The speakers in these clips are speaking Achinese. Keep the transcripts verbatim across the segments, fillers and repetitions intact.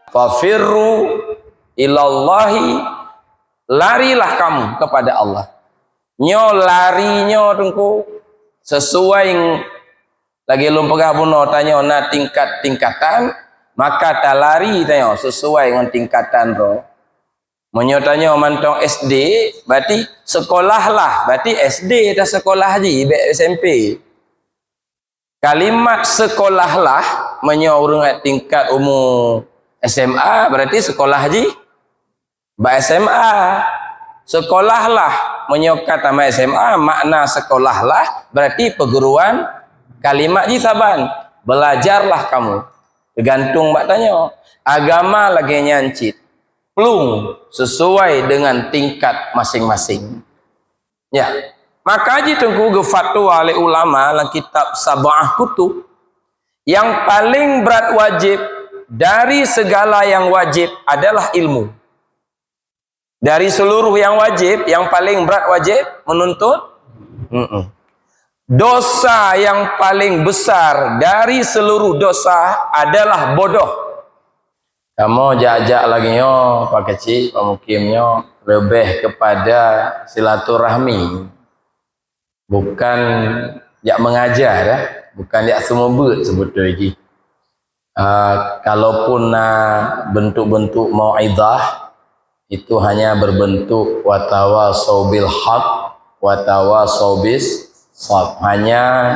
Fafirru ilallahi, larilah kamu kepada Allah. Nyoe lari nyoe Teungku, sesuai ng-, lagée lôn peugah bunoe, tanyoe na tingkat-tingkatan, maka talari tanyoe sesuai ngon tingkatan droe. Meunyoe tanyoe mantong S D, berarti sekolahlah, berarti S D dah sekolah jih, bék S M P. Kalimat sekolahlah, meunyoe ureuëng tingkat umu S M A, berarti sekolah jih bak S M A. Sekolahlah, meunyoe ka tamat S M A, makna sekolahlah berarti perguruan, kalimat jih saban. Belajarlah kamu. Tergantung bak tanyoe. Agama lagée nyan cit. Plueng sesuai dengan tingkat masing-masing. Ya. Maka jih Teungku geufatwa lé ulama lam kitab Sab'ah Kutub, yang paling berat wajib dari segala yang wajib adalah ilmu. Dari seluruh yang wajib, yang paling berat wajib menuntut. Mm-mm. Dosa yang paling besar dari seluruh dosa adalah bodoh. Kamoe jak-jak lagée nyoe, Pak Keuchik, Pak Mukim nyoe, leubeh kepada silaturahmi. Bukan jak mengajar, ya. Bukan jak seumeubeuet sebetul jih. Ah, kalaupun na bentuk-bentuk mau'izah, itu hanya berbentuk watawasau bil haq, watawasau bis sab. Hanya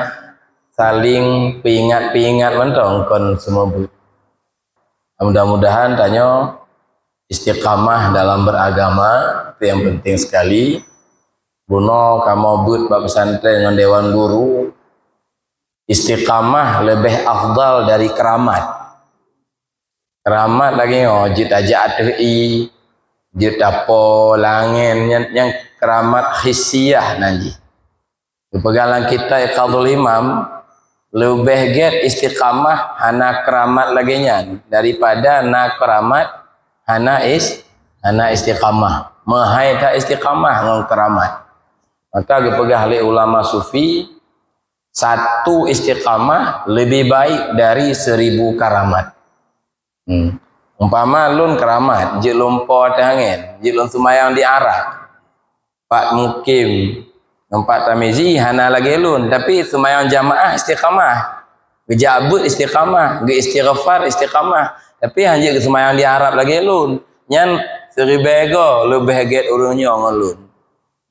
saling peuingat-peuingat mantong, kon seumeubeuet. Mudah-mudahan tanyoe istiqamah dalam beragama, itu yang penting sekali. Bunoe kamoe beuet bak pesantren ngon dewan guru, istiqamah leubeh afdal dari keramat. Keramat lagée nyoe, jeuet tajak ateueh ié, jeuet tapo langén, nyan, nyan keramat hissiyah nan jih. Geupeugah lam kitab Iqadhul Himam, leubeh gét istiqamah hana keramat lagée nyan daripada na keramat hana is-, hana istiqamah. Meuhai that istiqamah ngon keramat. Maka geupeugah lé ulama sufi, satu istiqamah lebih baik dari seribu karamat. Hmm. Umpama lôn keramat, jeuet lôn po ateueh angén, jeuet lôn seumayang di Arab. Pak Mukim ngon Pak Tamizi hana lagée lôn, tapi seumayang jamaah istiqamah. Geujak beuet istiqamah, geu-istighfar istiqamah. Tapi hana jeuet geuseumayang di Arab lagée lôn. Nyan siribée goe leubeh gét ureuëng nyoe ngon lôn.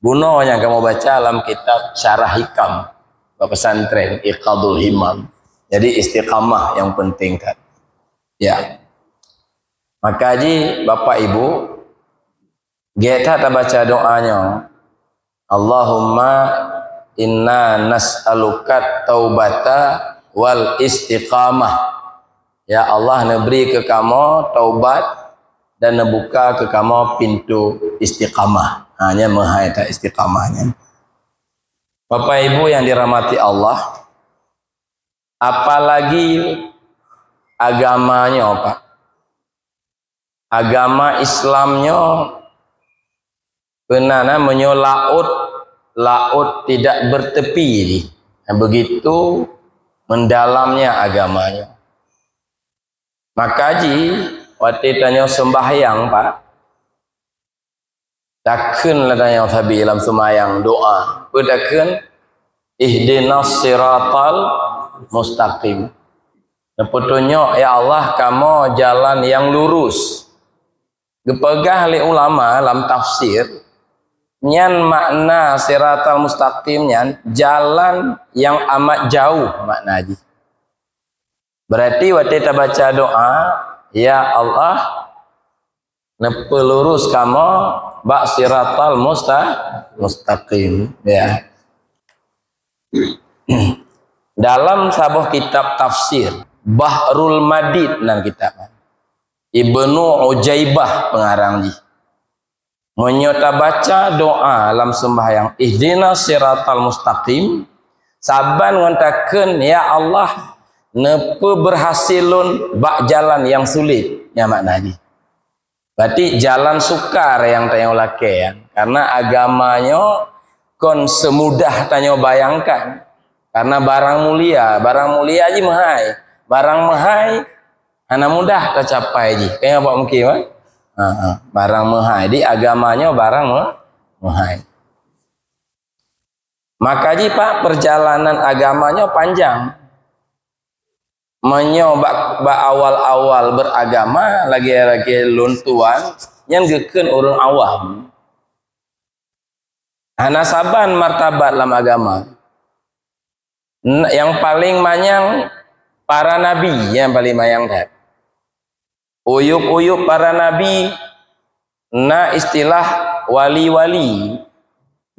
Bunoe nyang kamoe baca lam kitab Syarah Hikam bak pesantren Iqadhul Himam. Jadi istiqamah nyang penting that. Ya. Maka jih Bapak Ibu, gét that tabaca doa nyoe. Allahumma inna nas'aluka taubata wal istiqamah. Ya Allah, neubri keu kamoe taubat dan neubuka keu kamoe pintoe istiqamah. Ha, nyan meuhai that istiqamah nyan. Bapak Ibu yang dirahmati Allah, apalagi agama nyoe, Pak. Agama Islam nyoe keunan, ha, meunyoe laôt, laôt tidak bertepi jih. Begitu mendalamnya agamanya. Maka jih, watée tanyoe seumbahyang, Pak, takheun lah tanyoe sabe lam seumayang doa. Peue takheun? Ihdinas siratal mustaqim. Neupeutunyok, ya Allah, kamoe jalan nyang lurus. Geupeugah lé ulama lam tafsir, nyan makna siratal mustaqim nyan jalan nyang amat jauh makna jih. Berarti watée tabaca doa, ya Allah, neupeulurus kamoe bak siratal musta-, mustaqim, ya. Dalam saboh kitab tafsir, Bahrul Madid nan kitab. Ibnu Ujaibah pengarang jih. Meunyoe tabaca doa lam seumbahyang, "Ihdinas siratal mustaqim," saban ngon takheun, "Ya Allah, neupeubeurhasil lôn bak jalan nyang sulet." Nyan makna jih. Berarti jalan sukar nyang tanyoe lakée, kan? Karena agama nyoe kon semudah tanyoe bayangkan. Karena barang mulia, barang mulia jih meuhai. Barang meuhai hana mudah tacapai jih. Kaya apa mungkin, kan? Ha, ha. Barang meuhai. Di agama nyoe barang meuh-, meuhai. Maka jih, Pak, perjalanan agama nyoe panjang. Meunyoe bak, bak awal-awal beragama, lagée-lagée lôn tuan, nyan geukheun ureuëng awam. Hana saban martabat lam agama. N-, nyang paléng manyang para nabi, nyang paléng manyang that. Uyueb-uyueb para nabi na istilah wali-wali.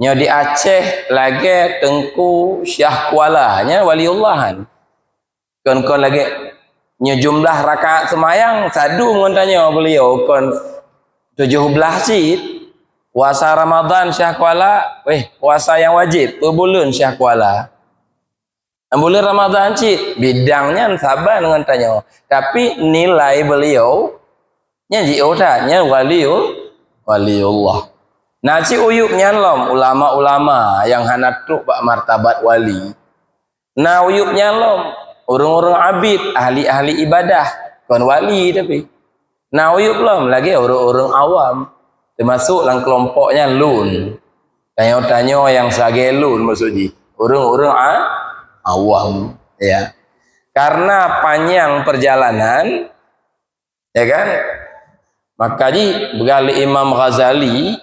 Nyoe di Aceh lagée Teungku Syiah Kuala, nyan waliullah nyan. Kon-kon lagée nyoe jumlah rakaat seumayang sadum ngon tanyoe beuliau kon tujoh blaih cit. Puasa Ramadan Syiah Kuala, weh, puasa nyang wajéb, peubuleuen Syiah Kuala. Buleuen Ramadan cit, bidang nyan saban ngon tanyoe. Tapi nilai beuliau, nyan jiôh that, nyan waliu-, waliullah. Na cit uyueb nyan lom ulama-ulama nyang hana trok bak martabat wali. Na uyueb nyan lom ureuëng-ureuëng abid, ahli-ahli ibadah, kon wali tapi. Na uyueb lom lagée ureuëng-ureuëng awam, teumasok lam keulompok nyan lôn. Tanyoe-tanyoe nyang sagai lôn maksud jih, ureuëng-ureuëng a-, awam, ya. Karena panjang perjalanan, ya kan? Maka jih peugah lé Imam Ghazali,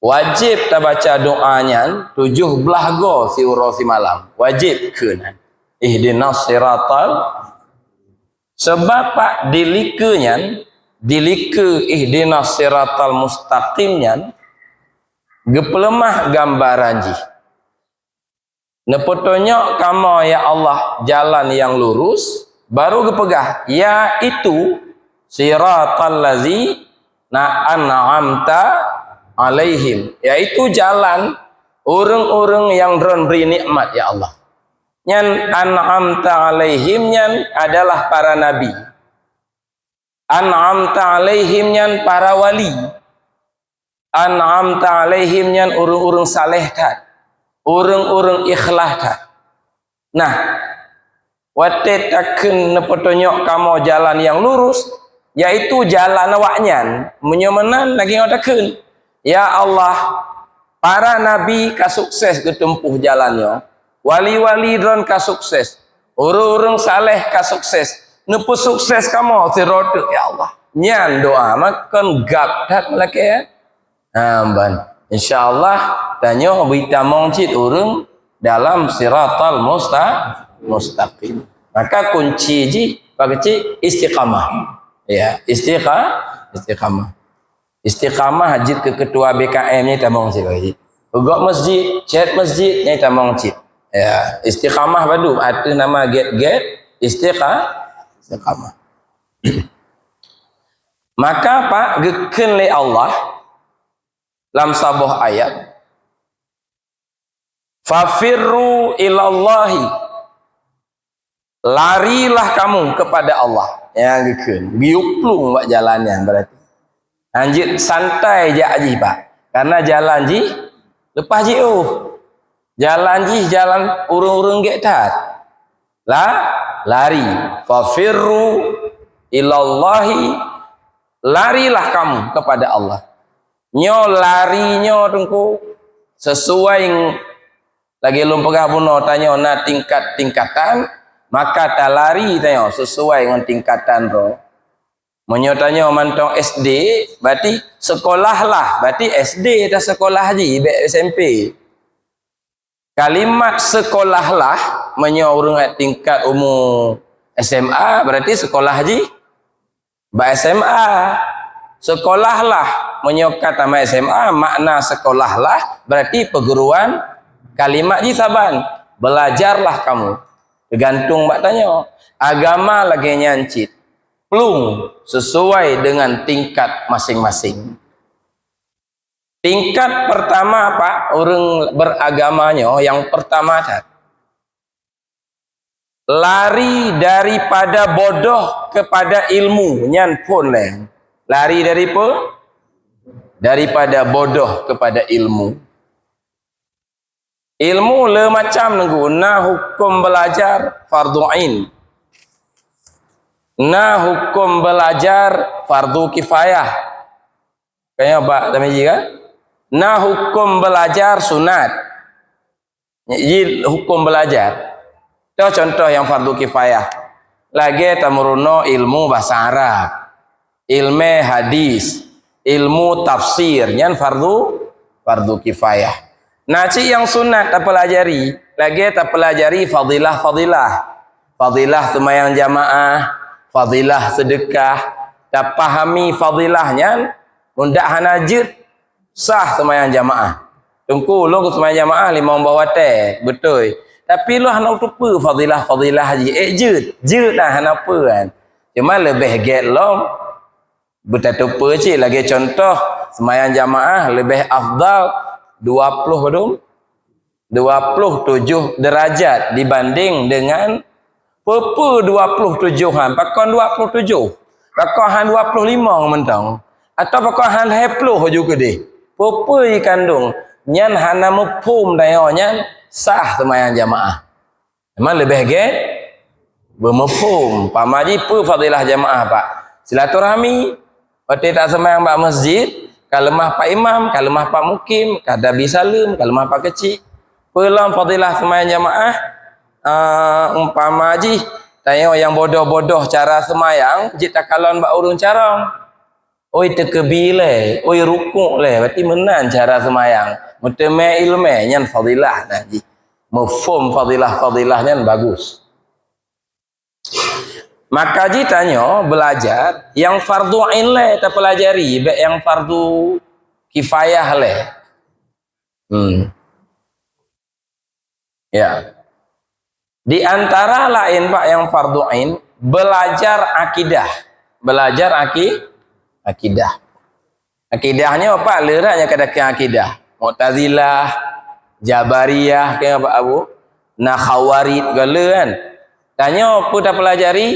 wajéb tabaca doa nyan tujoh blaih goe siuroe simalam. Wajéb keunan. Ihdinas siratal. Sebab, Pak, di likeu nyan, di likeu ihdinas siratal mustaqim nyan, geupeuleumah gambaran jih. Neupeutunyok kamoe, ya Allah, jalan nyang lurus, baru geupeugah, yaitu siratal lazi na an'amta alaihim, yaitu jalan ureuëng-ureuëng nyang Droen bri nikmat, ya Allah. Nyan an'amta alaihim nyan adalah para nabi. An'amta alaihim nyan para wali. An'amta alaihim nyan ureuëng-ureuëng saleh that, ureuëng-ureuëng ikhlas that. Nah, watée takheun neupeutunyok kamoe jalan nyang lurus, yaitu jalan awaknyan, meunyoe meunan lagée ngon takheun, ya Allah, para nabi ka sukses geuteumpuh jalan nyoe, wali-wali Droen ka sukses, ureuëng-ureuëng saleh ka sukses, neupeusukses kamoe sidroe teuk, ya Allah. Nyan doa, makon gab that meulakée. Ha, ban. Insya Allah, tanyoe beuitamong cit ureuëng dalam siratal musta-, mustaqim. Maka kunci jih, pakcik istiqamah. Ya, istiqa-, istiqamah. Istiqamah jeuet keu ketua B K M nyan tamong cit lagi. Peugok masjid, cet masjid nyan tamong cit. Ya, istiqamah padub ateueh nama gét-gét istiqa-, istiqamah. Maka, Pak, geukheun lé Allah lam saboh ayat, "Fafirru ilallahi." Larilah kamu kepada Allah. Nyang geukheun, geuyue plueng bak jalan nyan berarti. Hanjeuet santai jak jih, Pak. Karena jalan jih leupah jiôh. Jalan jih jalan ureuëng-ureuëng gét that. La, lari. "Fafirru ilallahi," larilah kamu kepada Allah. Nyoe lari nyoe, Teungku, sesuai ng-, lagée lôn peugah bunoe, tanyoe na tingkat-tingkatan, maka talari tanyoe sesuai ngon tingkatan droe. Meunyoe tanyoe mantong S D, berarti sekolahlah, berarti S D dah sekolah jih, bék S M P. Kalimat sekolahlah, meunyoe ureuëng tingkat umu S M A, berarti sekolah jih bak S M A. Sekolahlah, meunyoe ka tamat S M A, makna sekolahlah berarti perguruan, kalimat jih saban, belajarlah kamu. Teugantung bak tanyoe. Agama lagée nyan cit. Plueng sesuai dengan tingkat masing-masing. Tingkat pertama, Pak, ureuëng beragama nyoe nyang pertama that. Lari daripada bodoh kepada ilmu, nyan phon lé. Lari dari apa? Daripada bodoh kepada ilmu. Ilmu le macam nunggu, na hukum belajar fardu ain. Na hukum belajar fardu kifayah. Kaya bak tamiji kan? Na hukum belajar sunat. Ji hukum belajar. Toh contoh yang fardu kifayah. Lagée tameurunoe ilmu bahasa Arab, ilmu hadis, ilmu tafsir, nyan fardu, fardu kifayah. Na cit yang sunat tapelajari, lagée tapelajari fadilah-fadilah. Fadilah semayang jamaah, fadilah sedekah, tapahami fadilah nyan, mundak hana jeuet sah semayang jamaah. Teungku, ulôn keu semayang jamaah limong boh watée, beutôi. Tapi lôn hana teupeue fadilah-fadilah jih. Eh, jeuet. Jeuet lah, hana peue kan. Cuma leubeh gét lom. Beutateupeue cit lagée contoh, semayang jamaah leubeh afdal dua ploh padum? Dua ploh tujoh derajat dibanding dengan peue-peue dua ploh tujoh han. Pakon dua ploh tujoh? Pakon han dua ploh limong mantong? Atawa pakon han lhée ploh ju keudeh? Peue-peue jikandong? Nyan hana muphom tanyoe nyan sah seumayang jamaah. Memang leubeh gét beumuphom. Pama jih peue fadilah jamaah, Pak? Silaturahmi. Watée taseumayang bak masjid, ka leumah Pak Imam, ka leumah Pak Mukim, ka tabi saleuem, ka leumah Pak Keuchik. Peue lom fadilah seumayang jamaah? Ah, umpama jih, tanyoe nyang bodoh-bodoh cara seumayang, jeuet takalon bak ureuëng carông. Oi teukeubie lé, oi rukuk lé, berarti meunan cara seumayang. Meuteumé iéleumé, nyan fadilah nah jih. Muphom fadilah-fadilah nyan bagus. Maka jih tanyoe beulajar nyang fardu ain lé tapeulajari, bék nyang fardu kifayah lé. Hmm. Ya. Di antara laén bak nyang fardu ain, beulajar akidah. Beulajar aki-, akidah. Akidah nyoe apa? Le rat nyang ka dakeueng akidah. Mu'tazilah, Jabariyah, keu apa Abu? Na Khawarij, ka le kan? Tanyoe peue tapeulajari?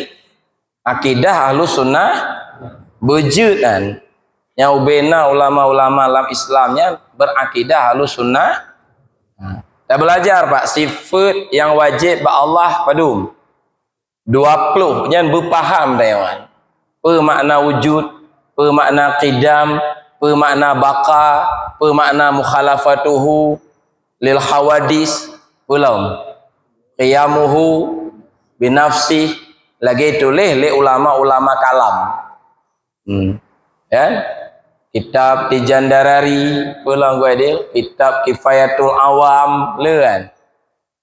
Akidah Ahlus Sunnah beujeuet kan. Nyang ubena ulama-ulama lam Islam nyan berakidah Ahlus Sunnah. Ha. Tabeulajar, Pak, sifeut nyang wajéb bak Allah padum? Dua ploh, nyan beupaham tanyoe. Peue makna wujud, peue makna qidam, peue makna baqa, peue makna mukhalafatuhu lil hawadis, peue lom? Qiyamuhu binafsih, lagée tuléh lé ulama-ulama kalam. Hmm. Kan? Kitab Tijan Darari, peue lom geuadil? Kitab Kifayatul Awam, le kan?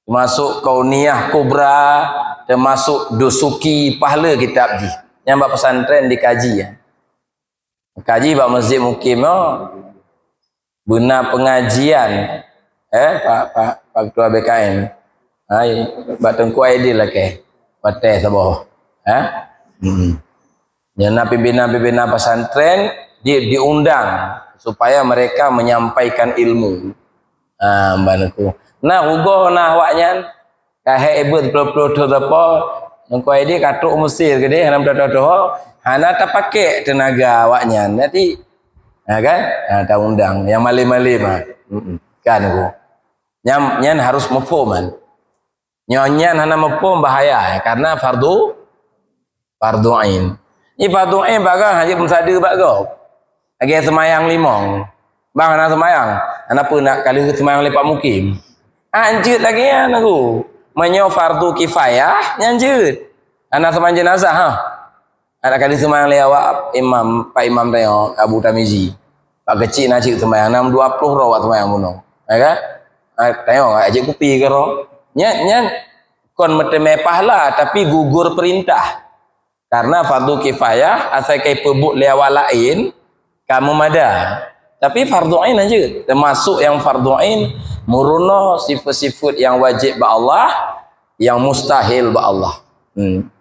Teumasuk Kauniyah Kubra, teumasuk Dusuki, paih le kitab jih. Nyang bak pesantren dikaji, ya. Kaji bak Masjid Mukim nyoe, beuna pengajian, eh, Pak, Pak, Pak Ketua B K M. Hai, bak Teungku Aidil lakée, watée saboh. Ha? Hmm. Nyang na pimpinan-pimpinan pesantren di, diundang supaya mereka menyampaikan ilmu. Ha, ban aku. Nah, rugoe na awaknyan, ka hék ibeut ploh-ploh thon sapo, Teungku Aidil ka trok Mesir keudeh, hana meututoe-tutoe, hana tapakek teunaga awaknyan. Jadi, ha kan? Ha, taundang nyang malem-malem, ha. Mm-mm. Kan aku. Nyan, nyan harus muphom kan. Nyoe nyan hana muphom bahaya, karena fardu, fardu ain. Nyoe fardu ain bak gob, hana jeuet meusadeue bak gob. Lagée seumayang limong. Bang, hana seumayang. Hana peue nak ka lheueh seumayang lé Pak Mukim. Hanjeuet lagée nyan aku. Meunyoe fardu kifayah, nyan jeuet. Hana seumayang jenazah, ha. Hana ka lheueh seumayang lé awak imam, Pak Imam tanyoe, Abu Tamizi. Pak Keuchik na cit seumayang, nam dua ploh droe awak seumayang bunoe. Ya kan? Ha, tanyoe, cit kupi keudroe. Nyan, nyan kon meuteumé pahala, tapi gugur peurintah. Karena fardu kifayah, asai ka ipeubuet lé awak laén, ka meumada. Tapi fardu ain hanjeuet. Teumasuk nyang fardu ain, meurunoe sifeut-sifeut nyang wajéb bak Allah, nyang mustahil bak Allah. Hmm.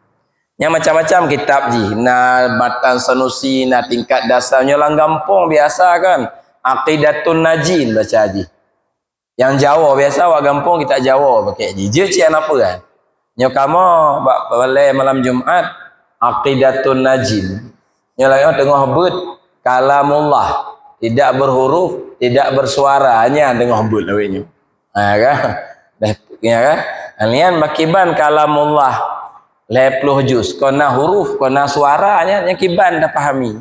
Nyang macam-macam kitab jih. Na Matan Sanusi, na tingkat dasar. Nyoe lam gampông biasa kan. Aqidatun Najin baca jih. Nyang Jawoe, biasa awak gampông kitab Jawoe pakai jih. Jeuet cit hana peue kan. Nyoe kamoe bak balèe malam Jumat, Aqidatun Najin. Nyoe lakoe teungoh beuet kalamullah, tidak berhuruf, tidak bersuara, nyan teungoh beuet lawét nyoe. Ha kan? Dah, ya kan? Nyan bak kiban kalamullah lhèe ploh juz, kon na huruf, kon na suara, nyan, nyan kiban tapahami.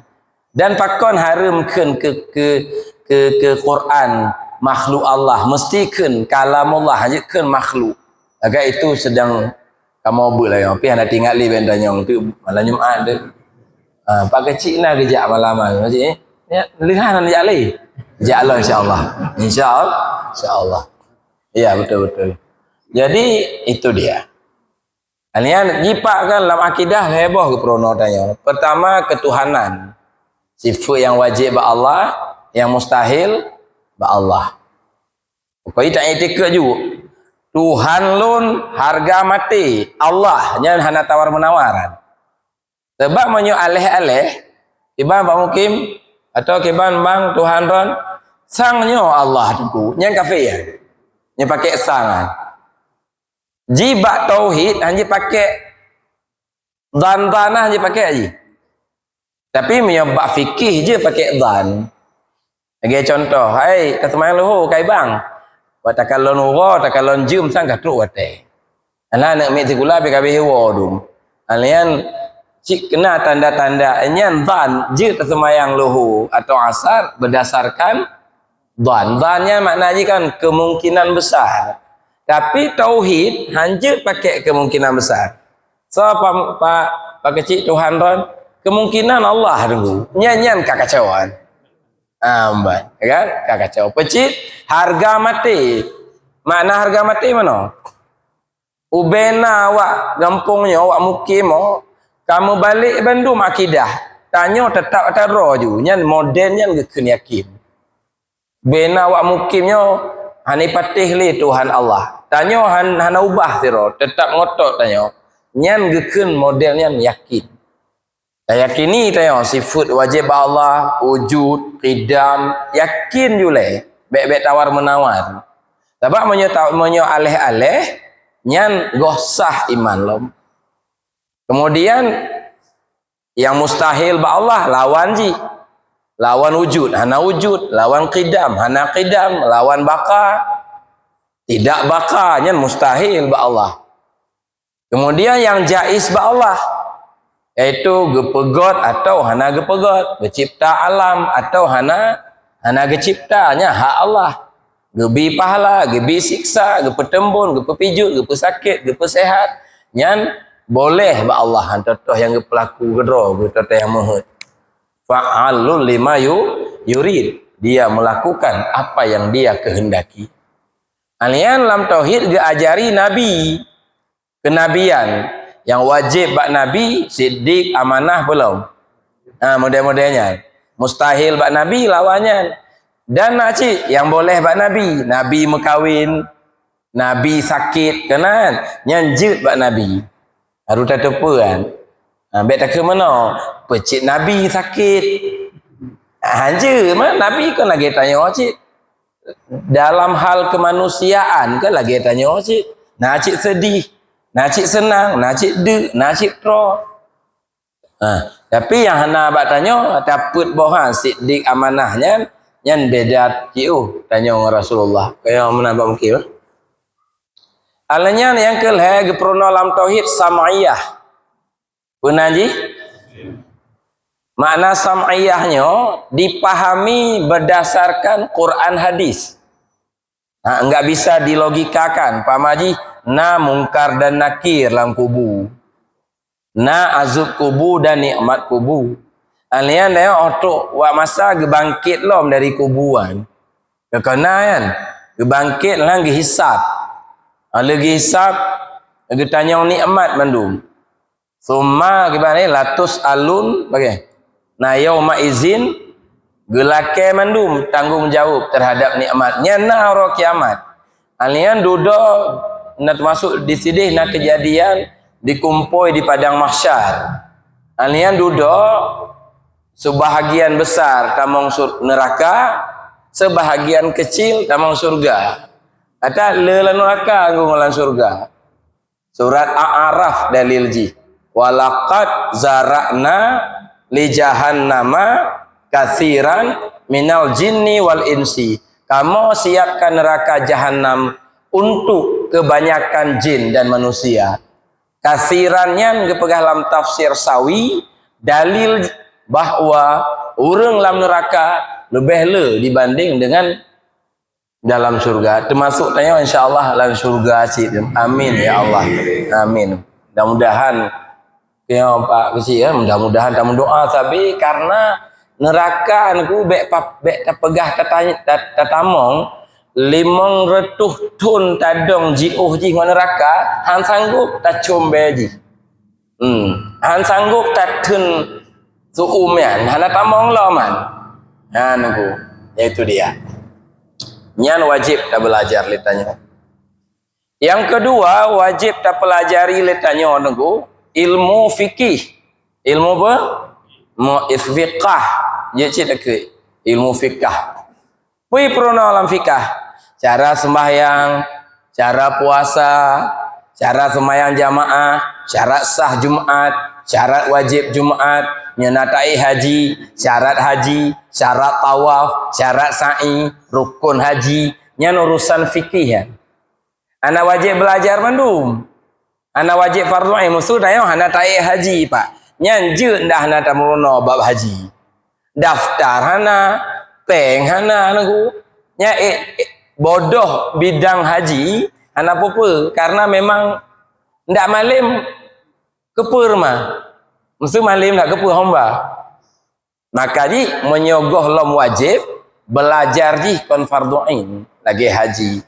Dan pakon hareuem kheun keu, keu, keu, keu Quran makhluk Allah, meusti kheun kalamullah, hanjeuet kheun makhluk. Agak itu sedang kamoe beuet lah, tapi hana teuingat lé bèk tanyong tu malam Jumat tu. Ha, Pak Keuchik na geujak malam-malam, Pak Keuchik, eh? Ya, leuha na jak lé. Jak Allah, insya-Allah. Insya-Allah. Insya-Allah. Ya, betul, betul. Jadi, itu dia. Nyan, jipak kan lam akidah lhèe boh geupeurunoe tanyoe. Pertama, ketuhanan. Sifat nyang wajéb bak Allah, nyang mustahil bak Allah. Pokoknya tak iktikad ju. Tuhan lôn hareuga maté, Allah, nyan hana tawar-menawar. Sebab meunyoe aléh-aléh, kiban Pak Mukim, atau kiban bang Tuhan ron, sang nyoe Allah teungku, nyan kafé. Nyan paké sang. Ji bak tauhid, hana jipaké dhan-dhan, hana jipaké ji. Tapi meunyoe bak fikih ji paké dhan. Lagèe contoh, hai, taseumayang luhô, kai bang. Bak takalon uroe, takalon jeuem sang ka trok watèe. Alah aneuk miet sikula pih ka abéh iwoe dum. Nyan cit keunan tanda-tanda nyan dhan jeuet taseumayang luhô atau asar berdasarkan dhan. Dhan nyan makna jih kan kemungkinan besar. Tapi tauhid hana jeuet paké kemungkinan besar. So, Pak, Pak, Pak Keuchik Tuhan ron, kemungkinan Allah teungku. Nyan, nyan ka kacauan. Ah, ban, kan? Ka kacau. Peucit, hareuga maté. Makna hareuga maté meunoe? Ubena awak gampông nyoe, awak mukim nyoe, ka meubalek bandum akidah. Tanyoe teutap ata droe ju. Nyan model nyan geukheun yakin. Bena awak mukim nyoe hana patéh lé Tuhan Allah. Tanyoe han-, hana ubah sidroe, teutap ngotot tanyoe. Nyan geukheun model nyan yakin. Tayakini tanyoe sifat wajéb bak Allah, wujud, qidam, yakin ju lé, bèk-bèk tawar-menawar. Sabab meunyoe ta-, meunyoe aléh-aléh, nyan goh sah iman lom. Kemudian, nyang mustahil bak Allah, lawan jih. Lawan wujud, hana wujud. Lawan qidam, hana qidam. Lawan baqa, tidak baqa, nyan mustahil bak Allah. Kemudian nyang jaiz bak Allah, yaitu geupeugöt atawa hana geupeugöt, geucipta alam atawa hana, hana geucipta, nyan hak Allah. Geubi pahala, geubi siksa, geupeuteumbon, geupeupijuet, geupeusakét, geupeuséhat, nyan boleh bak Allah, han toh-toh nyang geupeulaku keudroe, geuh toh-toh nyang meuheuet. Fa'alul lima yu-, yurid. Dia melakukan apa yang Dia kehendaki. Nyan lam tauhid geuajari Nabi. Kenabian, nyang wajéb bak nabi, siddiq, amanah, peulom. Ha, model-model nyan. Mustahil bak nabi, lawan nyan. Dan na cit nyang boleh bak nabi, nabi meukawen, nabi sakét, keunan, nyan jeuet bak nabi. Harôh tateupeue kan. Ha, bèk takheun meunoe, peucit nabi sakét. Ha, jeuet mah, nabi kon lagèe tanyoe cit. Dalam hal kemanusiaan kan lagèe tanyoe cit. Na cit seudih, na cit seunang, na cit deuk, na cit troe. Ha, tapi nyang hana bak tanyoe, tapeuet boh han siddiq amanah nyan, nyan beda jiôh tanyoe ngon Rasulullah. Kaya meunan bak mungkin. Alèh nyan nyang keu lhèe geupeurunoe lam tauhid sam'iyah. Peue nan jih? Makna sam'iyah nyoe dipahami berdasarkan Quran hadis. Ha, enggak bisa dilogikakan. Pama jih, na Mungkar dan Nakir lam kubu. Na azab kubu dan nikmat kubu. Alèh nyan, óh trok wak masa geubangkét lom dari kubu nyan. Keukeuna nyan, geubangkét nyan geuhisab. Ha, lheueh geuhisab, geutanyong nikmat mandum. Summa kiban, eh, latus'alun, bagaimana? Na yauma izin, geulakèe mandum tanggong jaweueb teuhadap nikmat. Nyan na uroe kiamat. Alèh nyan dudoe, na teumasuk di sidéh na keujadian dikumpôi di padang mahsyar. Alèh nyan dudoe, seubahagian besar tamong sur-, neuraka, seubahagian keucil tamong syeuruga. Ata le lam neuraka ngon lam syeuruga. Surat A'raf dalil jih. "Walaqad zara'na li jahannama katsiran minal jinni wal insi." Kamoe siapkan neraka Jahannam untuk kebanyakan jin dan manusia. Katsiran nyan geupeugah lam tafsir Sawi, dalil bahwa ureuëng lam neraka leubeh le dibanding dengan dalam syurga. Termasuk tanyoe, insya Allah, lam syurga cit. Amin, ya Allah. Amin. Mudah-mudahan, ya, Pak Keuchik, ya, mudah-mudahan tameudoa sabe, karena neraka nyoe bèk pap-, bèk tapeugah tatanya-, tat-, tatamong, limong reutôh thon tadong jiôh jih ngon neraka, han sanggob tacom bèe jih. Hmm. Han sanggob tatheun su'um nyan, hana tamong lom nyan. Ha, nunggu. Yaitu dia. Nyan wajéb tabeulajar lé tanyoe. Nyang keudua, wajéb tapeulajari lé tanyoe, nunggu, ilmu fikih. Ilmu apa? Mu-, fiqah. Jeuet cit takheun. Ilmu fiqah. Peue peurunoe lam fikah? Cara sembahyang, cara puasa, cara sembahyang jamaah, syarat sah Jumat, syarat wajéb Jumat, nyoe na taék haji, syarat haji, syarat tawaf, syarat sa'i, rukun haji. Nyan urusan fikih, ya. Hana wajéb beulajar mandum. Hana wajéb fardhu ain. Maksud tanyoe hana taék haji, Pak. Nyan jeuet ndak hana tameurunoe bab haji. Daftar hana, péng hana, nunggu. Nyan, eh, eh, bodoh bidang haji hana peue-peue, karena memang ndak malém keupeue mah. Maksud malém ndak keupeue homba. Maka jih, meunyoe goh lom wajéb, beulajar jih kon fardhu ain, lagée haji.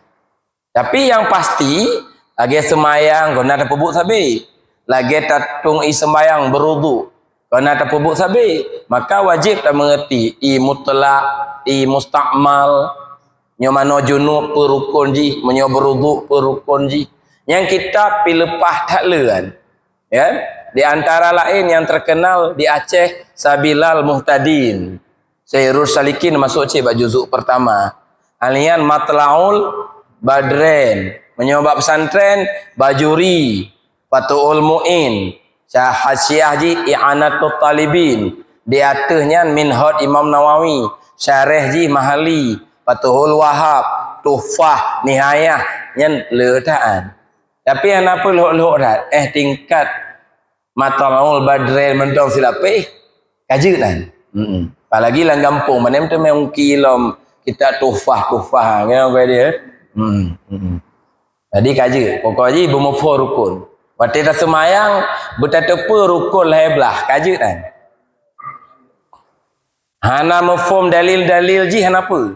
Tapi nyang pasti, lagée seumayang, kon na tapeubuet sabe. Lagée tatueng ie seumayang beuruduk, kon na tapeubuet sabe. Maka wajéb tameungerti ie mutlak, ie musta'mal. Nyoe manoe junub peue rukon jih, meunyoe beuruduk peue rukon jih. Nyang kitab pih leupah that le nyan. Ya, di antara laén nyang terkenal di Aceh, Sabilal Muhtadin. Sairus Salikin masuk cit bak juzuk pertama. Alian Matla'ul Badrain. Meunyoe bak pesantren, Bajuri, Fathul Muin. Sa-, hasyiah jih I'anatut Talibin. Di ateueh nyan Minhaj Imam Nawawi. Syarah jih Mahali, Fathul Wahab, Tuhfah, Nihayah. Nyan le that. Tapi hana peue lhok-lhok that. Eh, tingkat Matla'ul Badrain mantong silapeh, ka jeuet nyan. Mm-mm. Apalagi lam gampông, manem teumé ungki lom kitab Tuhfah-Tuhfah, nyoe keu dia. Mm-mm. Mm-mm. Jadi ka jeuet, pokok jih beumuphom rukon. Watée taseumayang, beutateupeue rukon lhée blaih, ka jeuet nyan. Hana muphom dalil-dalil jih hana peue.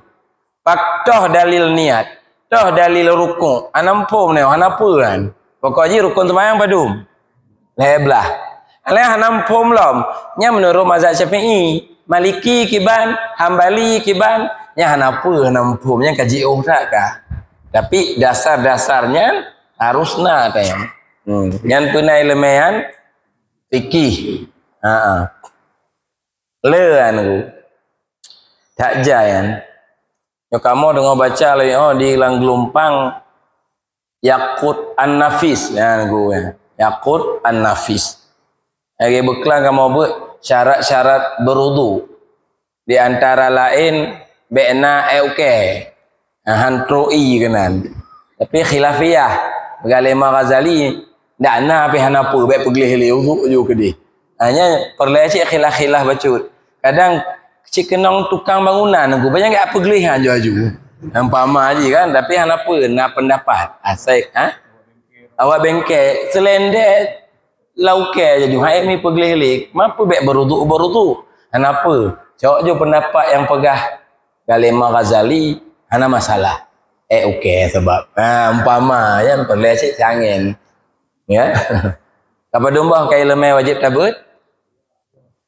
Pak toh dalil niat, toh dalil rukuk, hana muphom nyoe, hana peue kan. Pokok jih rukon seumayang padum? Lhée blaih. Alah hana muphom lom. Nyan meunurot mazhab Syafi'i, Maliki kiban, Hambali kiban, nyan hana peue, hana muphom, nyan ka jiôh that ka. Tapi dasar-dasar nyan harus na tayang. Hmm. Nyan peue na ileumé nyan? Fikih. Ha. Le nyan ku. Tak jai nyan. Nyoe kamoe deungoe baca lé, oh, di lam geulumpang Yaqut An-Nafis. Nyan ku, ya. Yaqut An-Nafis. Lagée beuklang kamoe beuet syarat-syarat beuruduk. Di antara laén, bék na ék ukée. Ha, han trok ie keunan. Tapi khilafiyah, peugah lé Imam Ghazali, ndak na pih hana peue, bék peugleh lé uduk ju keudeh. Ha, nyan peureulée cit khilaf-khilaf bacut. Kadang cit keunong tukang bangunan, ku banyak gak peugleh han ju-aju. Umpama jih kan, tapi hana peue, na pendapat. Asai, ha? Awak bengke, selendek, lam ukée jaju, hai mi peugleh lé. Ma peue bék beuruduk, beuruduk? Hana peue. Cok ju pendapat nyang peugah Imam Ghazali, hana masalah. Ék ukée sabab. Ha, umpama, nyan peureulée cit siangén. Ya. Ka padum boh ka ileumé wajéb tabeuet?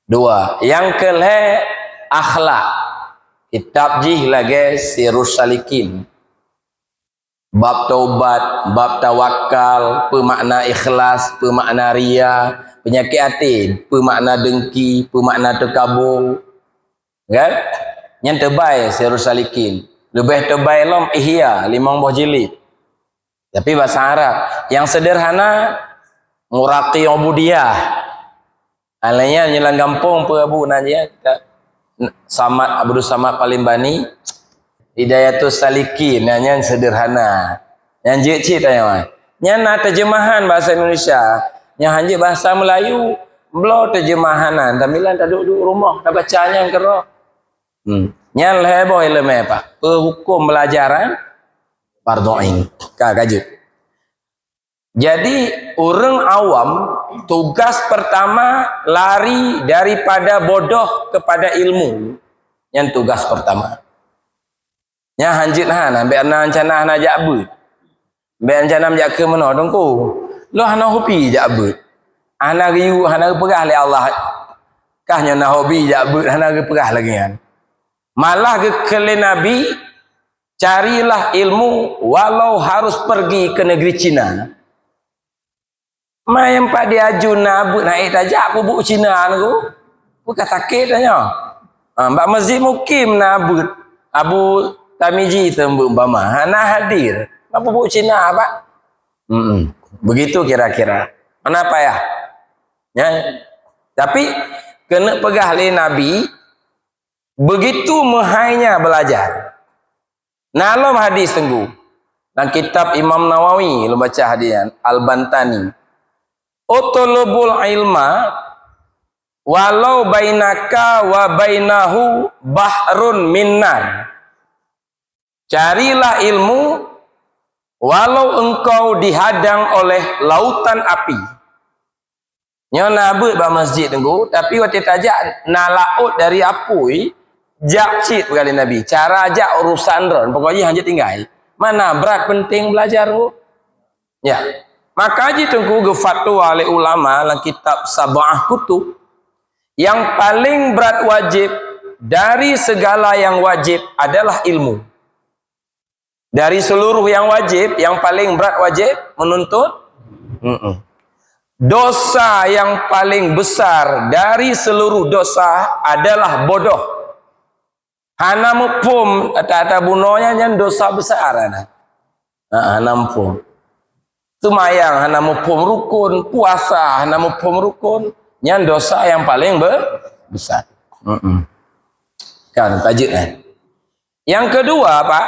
Dua. Nyang keu lhée, akhlak. Kitab jih lagée Sirus Salikin. Bab taubat, bab tawakal, peue makna ikhlas, peue makna ria, peunyakét até, peue makna dengki, peue makna teukabô. Kan? Nyan teubai Sirus Salikin. Leubeh teubai lom Ihya, limong boh jilid. Tapi bahasa Arab. Yang sederhana, muraqi ubudiyah. Alanya nyoe lam gampông peue Abu na jih, Samad, Abdul Samad Palembang ni, Hidayatus Salikin, nah, nyan sederhana. Nyan jeuet cit tanyoe. Nyan na terjemahan bahasa Indonesia. Nyan hanjeuet bahasa Melayu, bloe terjemahan nyan. Sambilan taduek-duek rumoh, tabaca nyan keudroe. Hmm. Nyan lhèe boh ileumèe, Pak. Peuhukum belajaran fardu ain. Ka, ka jeuet. Jadi, ureueng awam tugas pertama lari daripada bodoh kepada ilmu. Nyan tugas pertama. Nyan hanjeuet hana, bèk na rencana hana jak beuet. Bèk rencana jak keu meunoe, Teungku. Lôn hana hobi jak beuet. Hana geuyue, hana geupeugah lé Allah. Kah nyoe na hobi jak beuet, hana geupeugah lagèe nyan. Malah geukheun lé Nabi, "Carilah ilmu walau harus pergi ke negeri Cina." Manyang pat di aju na beuet, na ék tajak peubuet Cina nyoe. Bukan sakét tanyoe. Ha, bak Masjid Mukim na beuet. Abu Tamiji seumbeuet umpama. Ha, na hadir. Na peubuet Cina, Pak? Hmm. Begitu kira-kira. Mana payah? Ya. Tapi, keuneuk peugah lé Nabi, begitu meuhainya belajar. Na lom hadis Teungku. Lam kitab Imam Nawawi, lôn baca hadis nyan, Al-Bantani. "Utlubul ilma walau bainaka wa bainahu bahrun minnar." Carilah ilmu walau engkau dihadang oleh lautan api. Nyoe na beuet bak masjid Teungku, tapi watèe tajak na laôt dari apui, jak cit peugah lé Nabi. Cara jak urusan droen, pokok jih hanjeuet tinggai. Mana brat penting belajar Teungku? Ya. Maka jih Teungku geufatwa lé ulama lam kitab Sab'ah Kutub, yang paling brat wajib dari segala yang wajib adalah ilmu. Dari seluruh yang wajib, yang paling brat wajib menuntut. Mm-mm. Dosa yang paling besar dari seluruh dosa adalah bodoh. Hana muphom ata-ata bunoe nyan, nyan dosa besar na. Ha, hana muphom. Seumayang hana muphom rukun, puasa hana muphom rukun, nyan dosa yang paling be-, besar. Mm-mm. Kan, tajeuet kan? Yang kedua, Pak,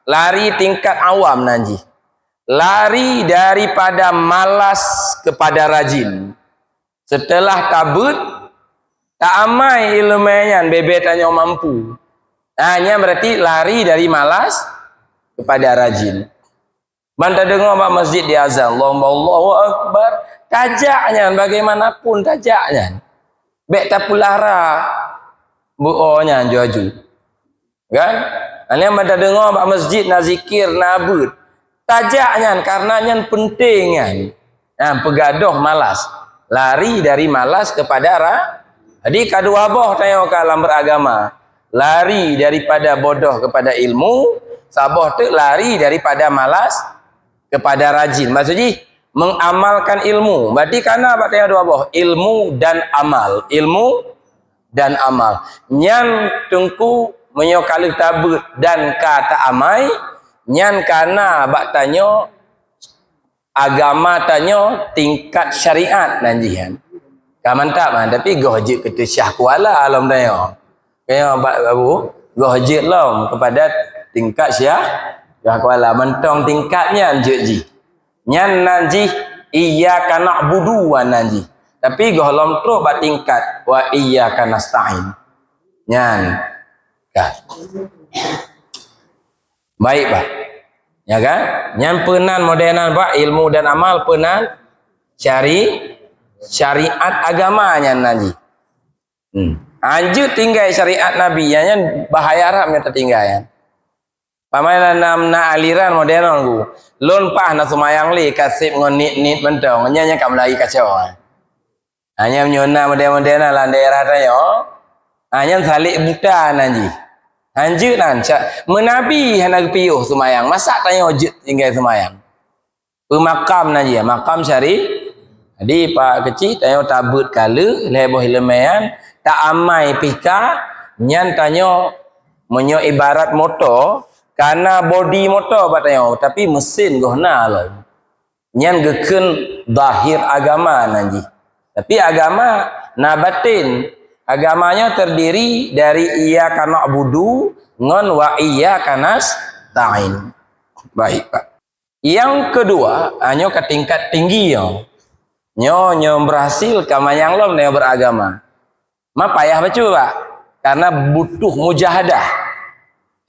lari tingkat awam nan jih. Lari daripada malas kepada rajin. Setelah tabeuet, taamai ileumèe nyan, bèk-bèk tanyoe mampu. Ha, nyan berarti lari dari malas kepada rajin. Ban tadeungoe bak masjid di azan, Allahu Akbar, Allahu Akbar, tajak nyan, bagaimanapun tajak nyan. Bèk tapeulara beuo nyan aju-aju. Kan? Nyan ban tadeungoe bak masjid na zikir, na beuet. Tajak nyan, karena nyan penting nyan. Nah, peugadôh malas. Lari dari malas kepada ra-, jadi ka dua boh tanyoe ka lam beragama. Lari daripada bodoh kepada ilmu, saboh teuk lari daripada malas kepada rajin. Maksud jih, mengamalkan ilmu. Berarti ka na bak tanyoe dua boh, ilmu dan amal. Ilmu dan amal. Nyan Teungku, meunyoe ka lheueh tabeuet dan ka taamai, nyan ka na bak tanyoe agama tanyoe tingkat syariat nan jih nyan. Ka mantap kan, tapi goh jeuet keu teusyah kuala lom tanyoe. Kaya bak Abu, goh jeuet lom kepada tingkat syah, syah kuala. Mantong tingkat nyan jeuet jih. Nyan nan jih iyyaka na'budu wa nan jih. Tapi goh lom trok bak tingkat wa iyyaka nasta'in. Nyan. Ka. Baik, bah. Ya kan? Nyan peunan model nan bak ilmu dan amal peunan syari-, syariat agama nyan nan jih. Hmm. Hanjeuet tinggai syariat Nabi, nyan, nyan bahaya rab nyan tatinggai nyan. Pamain na, na, na aliran modern ku. Lôn pah na seumayang lé kaseb ngon nit-nit mantong, nyan, nyan ka meulari kacau. Ha, nyan meunyoe na model-model na lam daerah tanyoe, ha, nyan salek buta nan jih. Hanjeuet nan, ca-, meunabi hana geupiôh seumayang, masa tanyoe jeuet tinggai seumayang. Peumakam nan jih, makam syari-, jadi, Pak Keuchik, tanyoe tabeuet kaleue, lhèe boh ileumèe nyan, taamai pih ka, nyan tanyoe, meunyoe ibarat moto, Ka na bodi moto bak tanyoe, tapi mesin goh na lom. Nyan geukheun zahir agama nan jih. Tapi agama na batin. Agama nyoe terdiri dari iyyaka na'budu ngon wa iyyaka nasta'in. Baik, Pak. Yang kedua, ah, nyoe ka tingkat tinggi nyoe. Nyoe, nyoe berhasil ka manyang lom nyoe beragama. Ma payah bacut, Pak. Karena butuh mujahadah.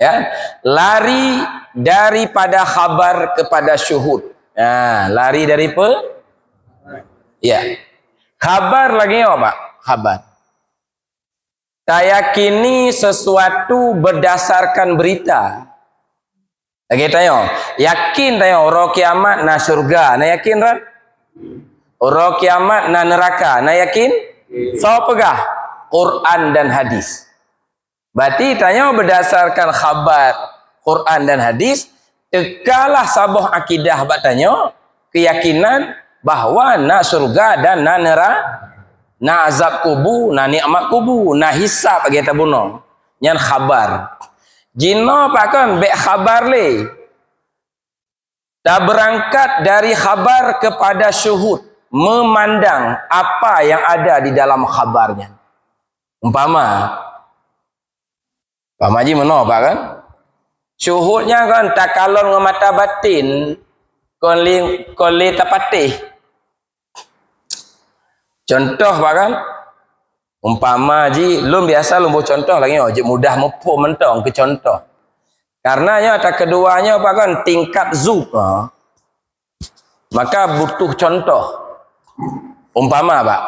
Ya, lari daripada khabar kepada syuhud. Ya, lari dari pe-, ya. Khabar lagi apa, Pak? Khabar. Tayakini sesuatu berdasarkan berita. Lagi tanyoe, yakin tanyoe uroe kiamat na syurga, na yakin, Ran? Uroe kiamat na neraka, na yakin? Soe peugah? Quran dan hadis. Berarti tanyoe berdasarkan khabar Quran dan hadis, teukalah saboh akidah bak tanyoe, keyakinan bahwa na syurga dan na nera-, na azab kubu, na nikmat kubu, na hisab lagée tabunoe. Nyan khabar. Jinoe pakon bék khabar lé. Tabeurangkat dari khabar kepada syuhud, memandang apa yang ada di dalam khabar nyan. Umpama, umpama jih meunoe, Pak, kan? Syuhud nyan kan takalon ngon mata batin, kon lé, kon lé tapatéh. Contoh, Pak, kan? Umpama jih, lôn biasa lôn boh contoh lagée nyoe, jeuet mudah muphom mantong keu contoh. Karena nyoe ata keudua nyoe, Pak, kan, tingkat zuk, ha. Maka butuh contoh. Umpama, Pak,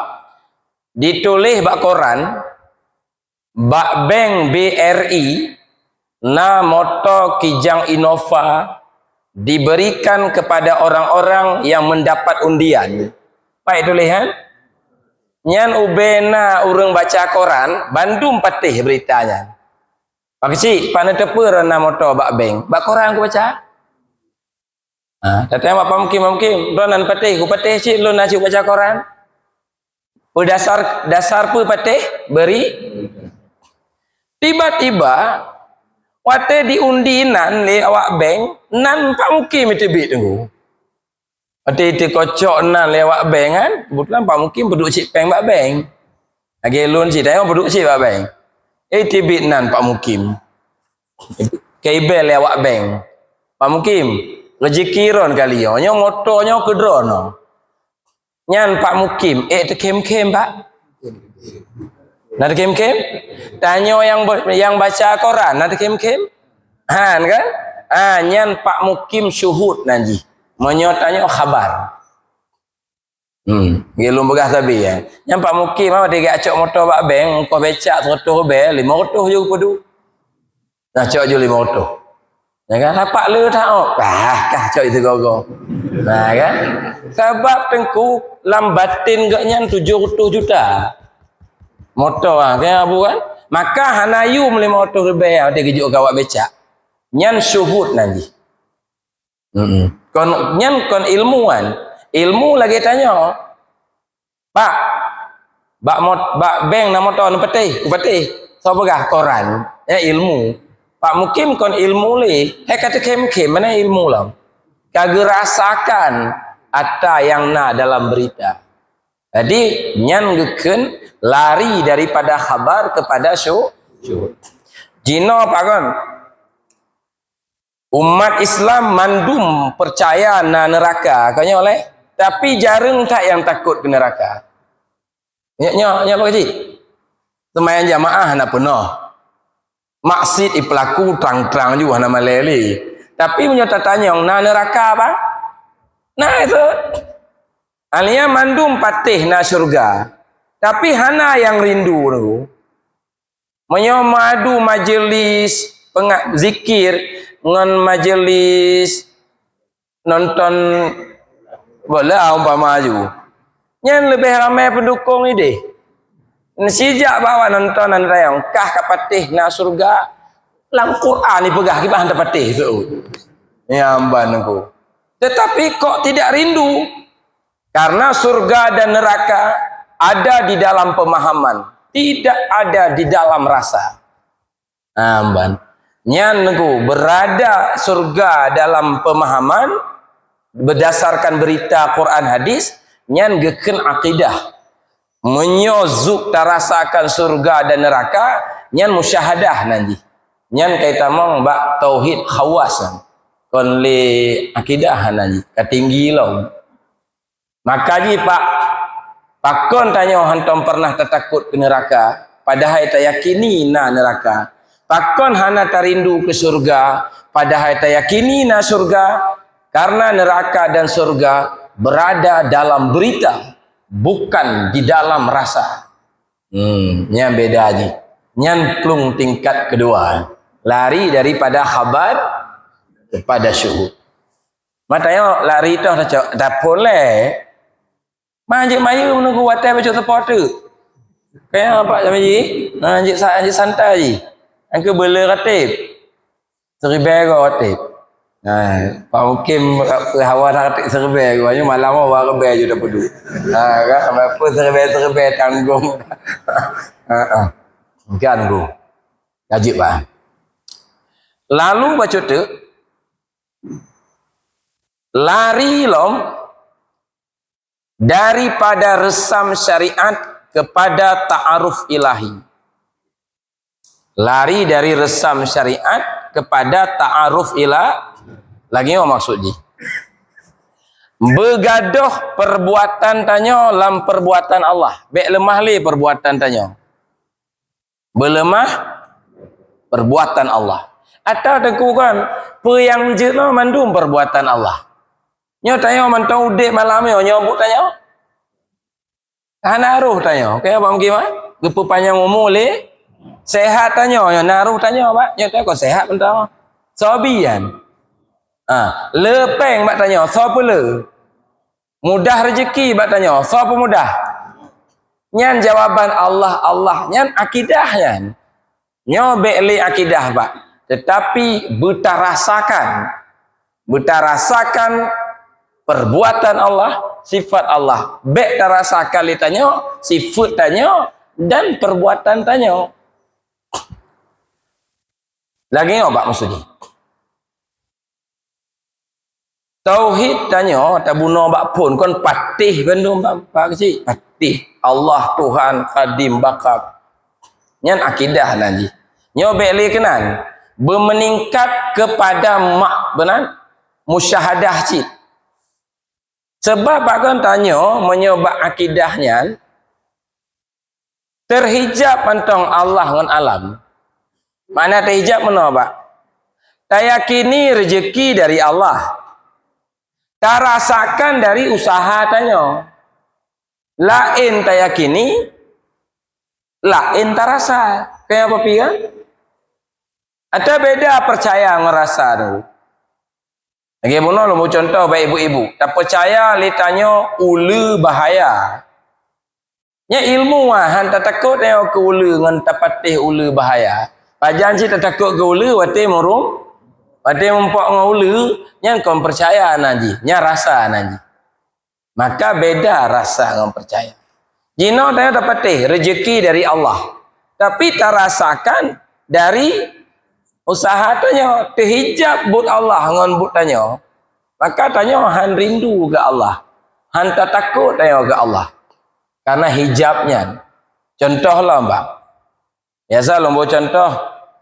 dituléh bak koran, bak bank B R I, na moto Kijang Innova diberikan kepada orang-orang yang mendapat undian. Pai tuléh, kan? Nyan ubé na ureuëng baca koran, bandum patéh berita nyan. Pak Keuchik, pat neuteupeue droe na moto bak bank? Bak koran kubaca. Ha, tateupeue Pak Mukim, Pak Mukim, droe nan patéh, kupatéh cit lôn na cit baca koran. Peue dasar, dasar peue patéh? Beri. Tiba-tiba, watée diundi nan lé awak bank, nan Pak Mukim teubiet teungku. Watée teuka cok nan lé awak bank kan, keubeutulan Pak Mukim peuduek cit péng bak bank. Lagée lôn cit, tanyoe peuduek cit bak bank. Eh, teubiet nan Pak Mukim. Ka ibée lé awak bank. Pak Mukim, rezeki droen kali nyoe, nyoe moto nyoe keu droeneuh. Nyan Pak Mukim, ék teukhém-khém, Pak? Na teukhém-khém? Tanyoe nyang ba-, nyang baca koran, na teukhém-khém? Han, kan? Ha, nyan Pak Mukim syuhud nan jih. Meunyoe tanyoe khabar. Hmm, lagée lôn peugah sabe, ya. Nyan Pak Mukim, ha, watée geucok moto bak bank, ongkoh becak seratus ribée, lima ratus jeuet geupeuduek. Nah, cok ju lima ratus. Ya kan? Lapak le that, oh. Bah, kah cok itu gogo. Nah, kan? Sabab teungku, lam batin geuh nyan tujoh ratus juta. Moto, ah, kan, Abu, kan? Maka hana yum lima ratus ribée watée geujok keu awak becak. Nyan syuhud nan jih. Mm-mm. Kon, nyan kon ilmu kan. Ilmu lagée tanyoe. Pak, bak mot-, bak bank na moto neupatéh, kupatéh. Soe peugah? Koran. Ya, ilmu. Pak Mukim kon ilmu lé. Hai ka teukhém-khém, mana ilmu lom? Ka geurasakan ata nyang na dalam berita. Jadi, nyan geukheun lari daripada khabar kepada syu-, syuhud. Jinoe, Pak, kon? Umat Islam mandum peucaya na neuraka, kon nyoe lé? Tapi jareueng that nyang takot keu neuraka. Nyoe, nyoe, nyoe apa keuji? Seumayang jamaah hana peunoh. Maksiet ipeulaku trang-trang ju hana malée lé. Tapi meunyoe tatanyong, na neuraka, Pak? Na, itu. Alia mandum patéh na syeuruga. Tapi hana nyang rindu tu. Meunyoe meuadu majeulis penga-, zikir ngon majeulis nonton bola umpama ju, nyan leubeh ramé peundukong idéh. Sijak bak awak nonton nyan tayong, kah ka patéh na syeuruga, lam Quran ipeugah kiban tapatéh tu. Nyan ban ku. Tetapi kok tidak rindu? Karena surga dan neraka ada di dalam pemahaman, tidak ada di dalam rasa. Nah, ban. Nyan nunggu berada surga dalam pemahaman berdasarkan berita Quran hadis, nyan geukheun akidah. Meunyoe zuk tarasakan surga dan neraka, nyan musyahadah nan jih. Nyan kai tamong bak tauhid khawas nyan. Kon lé akidah nan jih, ka tinggi lom. Maka jih pak, pakon tanyoe hántom pernah tatakot keu neuraka, padahai tayakini na neuraka? Pakon hana tarindu keu surga, padahai tayakini na surga? Karena neraka dan surga berada dalam berita, bukan di dalam rasa. Hmm, nyan beda jih. Nyan plueng tingkat kedua. Lari daripada khabar kepada syuhud. Mata nyoe lari toh tacok dapur lé. Manjek mayu menunggu watèe bacut seupôt tu. Kaya apa sama ji? Manjek sa-, manjek santai ji. Angke bela ratib. Seribèe go ratib. Ha, Pak Mukim hawa ratib seribèe go. Nyoe malam hawa rebèe ju dapedu. Ha, kan? Apa seribèe-seribèe tanggung. Ha, ha. Kan go. Kajik, Pak. Lalu bacut tu, lari lom daripada resam syariat kepada ta'aruf ilahi. Lari dari resam syariat kepada ta'aruf ila-, lagi apa maksud jih? Beugadôh perbuatan tanyoe lam perbuatan Allah. Bèk leumah lé perbuatan tanyoe. Beuleumah perbuatan Allah. Atawa teungku kan, peue nyang jeuet nyoe mandum perbuatan Allah. Nyoe tanyoe mantong udép malam nyoe, nyoe buet tanyoe. Hana roh tanyoe. Kaya Pak Mukim, ha? Geupeupanyang umu lé sehat tanyoe, nyoe na roh tanyoe, Pak. Nyoe tanyoe kon sehat mantong. Soe bi nyan? Ha, le péng bak tanyoe, soe peule? Mudah rezeki bak tanyoe, soe peumudah? Nyan jawaban Allah, Allah nyan akidah nyan. Nyoe bèk lé akidah, Pak. Tetapi beutarasakan. Beutarasakan perbuatan Allah, sifat Allah. Bèk tarasakan lé tanyoe, sifat tanyoe, dan perbuatan tanyoe. Lagèe nyoe, Pak, maksud jih. Tauhid tanyoe tabunoe bak phon, kon patéh bandum bak, bak keuchik. Patéh. Allah Tuhan, Qadim, Baqa. Nyan akidah nan jih. Nyoe bèk lé keunan. Beumeuningkat keupada mak beunan musyahadah cit. Sabab bak kon tanyoe meunyoe bak akidah nyan, Teuhijab mantong Allah ngon alam. Makna teuhijab meunoe, Pak? Tayakini rezeki dari Allah. Tarasakan dari usaha tanyoe. Laén tayakini, laén tarasa. Kaya apa pih, kan? Atau beda percaya ngon rasa tu. Lagèe bunoe lôn bri contoh bak ibu-ibu. Tapeucaya lé tanyoe uleue bahaya. Nyan ilmu ah, han tatakot nyoe keu uleue ngon tapatéh uleue bahaya. Pajan cit tatakot keu uleue watèe meurum, watèe mumpok ngon uleue, nyan kon peucaya nan jih, nyan rasa nan jih. Maka beda rasa ngon peucaya. Jinoe tanyoe tapatéh rezeki dari Allah. Tapi tarasakan dari usaha tanyoe, teuhijab buet Allah ngon buet tanyoe. Maka tanyoe han rindu keu Allah. Han tatakot tanyoe keu Allah. Karena hijab nyan. Contoh lom, Bang. Biasa lôn bri contoh,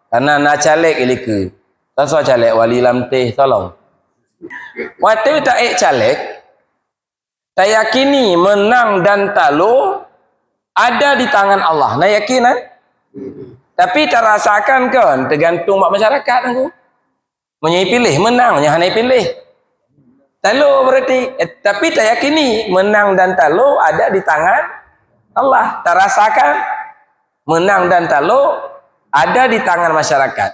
karena na caleg ilikeue. Soe-soe caleg wali lam teh, tolong. Watèe taék caleg, tayakini meunang dan talo ada di tangan Allah. Na yakin, kan? Tapi tarasakan kon, teugantung bak masyarakat nyan. Meunyoe piléh, meunang, nyoe hana piléh. Talo berarti, eh, tapi tayakini meunang dan talo ada di tangan Allah. Tarasakan meunang dan talo ada di tangan masyarakat.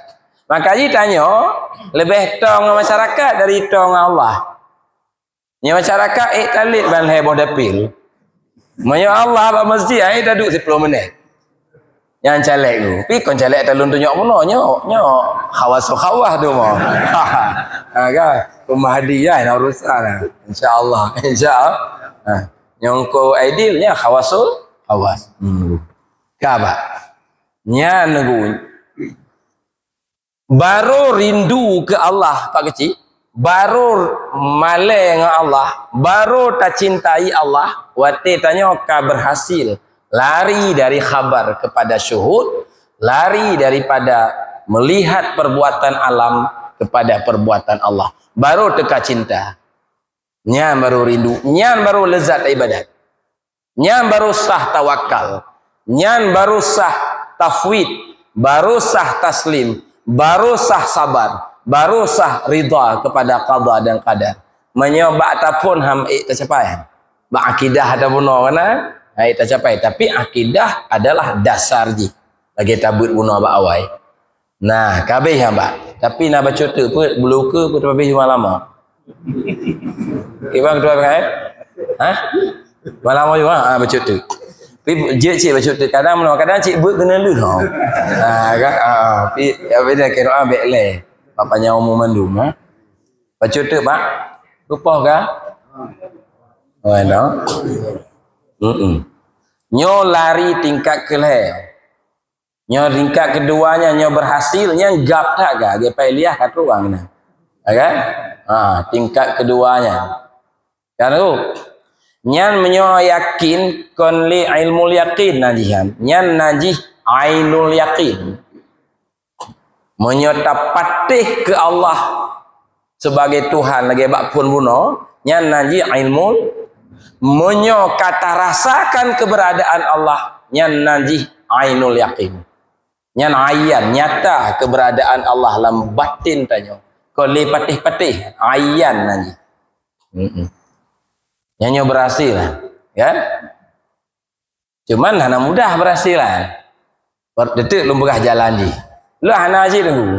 Maka jitanyoe leubeh toe ngon masyarakat dari toe ngon Allah. Nyoe masyarakat ék talét ban lhèe boh dapil. Meunyoe Allah bak masjid, ai taduek siploh minèt. Nyan caleg tu. Pi kon caleg talon tunyok bunoe nyoe. Nyoe khawasul khawas tu mah. Ha, kan? Rumah hadiah na urusan lah. Insya Allah. Insya Allah. Ha. Nyang ko ideal nya khawasul khawas. Hmm. Ka, Pak? Nyan nunggu. Baru rindu keu Allah, Pak Keuchik, baru malée ngon Allah, baru tacintai Allah, watée tanyoe ka berhasil lari dari khabar kepada syuhud, lari daripada melihat perbuatan alam kepada perbuatan Allah. Baru teuka cinta. Nyan baru rindu, nyan baru lezat ibadat. Nyan baru sah tawakal. Nyan baru sah tafwid, baru sah taslim, baru sah sabar, baru sah ridha kepada qada dan qadar. Meunyoe bak ataphon han ék tacapai. Bak akidah ataphon bunoe kan, han ék tacapai. Tapi akidah adalah dasar jih. Lagée tabeuet bunoe bak awai. Nah, ka habéh nyan, Pak. Tapi na bacut teuk peuet, bulukeue peuet habéh juma lama. Kiban keudua kan? Ha? Juma lama juma, ha, bacut teuk. Tapi jeuet cit bacut teuk. Kadang meunoe, kadang cit beuet keuneulheueh, ha. Ha, kan? Ha, tapi, ya, beda kira bèk lé. Apa nyawa mu mandum, ha? Bacut teuk, Pak? Lupa ka? Oh, no. Mm-mm. Nyoe lari tingkat keulhèe. Nyoe tingkat keudua nyan, nyoe berhasil, nyan gap that ka, lagèe Pak Ilyas ka trok urang keunan. Ya kan? Ha, tingkat keudua nyan. Kan tu? Nyan meunyoe yakin, kon lé ilmul yakin na jih nyan. Nyan na jih ainul yakin. Meunyoe tapatéh keu Allah, sebagai Tuhan lagèe bak phon bunoe, nyan na jih ilmu. Meunyoe ka tarasakan keberadaan Allah, nyan na jih ainul yakin. Nyan ayan, nyata keberadaan Allah lam batin tanyoe. Kon lé patéh-patéh, ayan na jih. Mm-mm. Nyan nyoe berhasil, kan? Cuman hana mudah berhasil, kan? Teuteup lôn peugah jalan jih. Lôn hana cit teungku.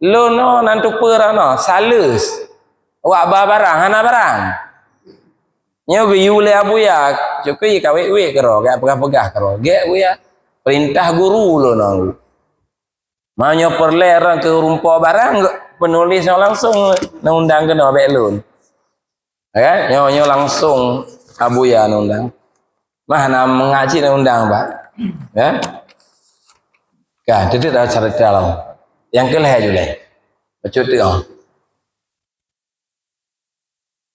Lôn nyoe nan tupeue droeneuh, sales. Awak ba barang, hana barang. Nyoe geuyue lé Abuya, cukui ka wék-wék keudroe, ka peugah-peugah keudroe. Gèt Abuya, peurintah guru lôn nyoe. Meunyoe peureulèe ureueng keu rumpo barang, penulis nyoe langsung neundang keunoe bèk lôn. Ya kan? Nyoe, nyoe langsung Abuya neundang. Mah na meungaji neundang, Pak. Ya? Ka, teuteup dah cerita lom. Nyang keu lhèe ju lé. Bacut teuk.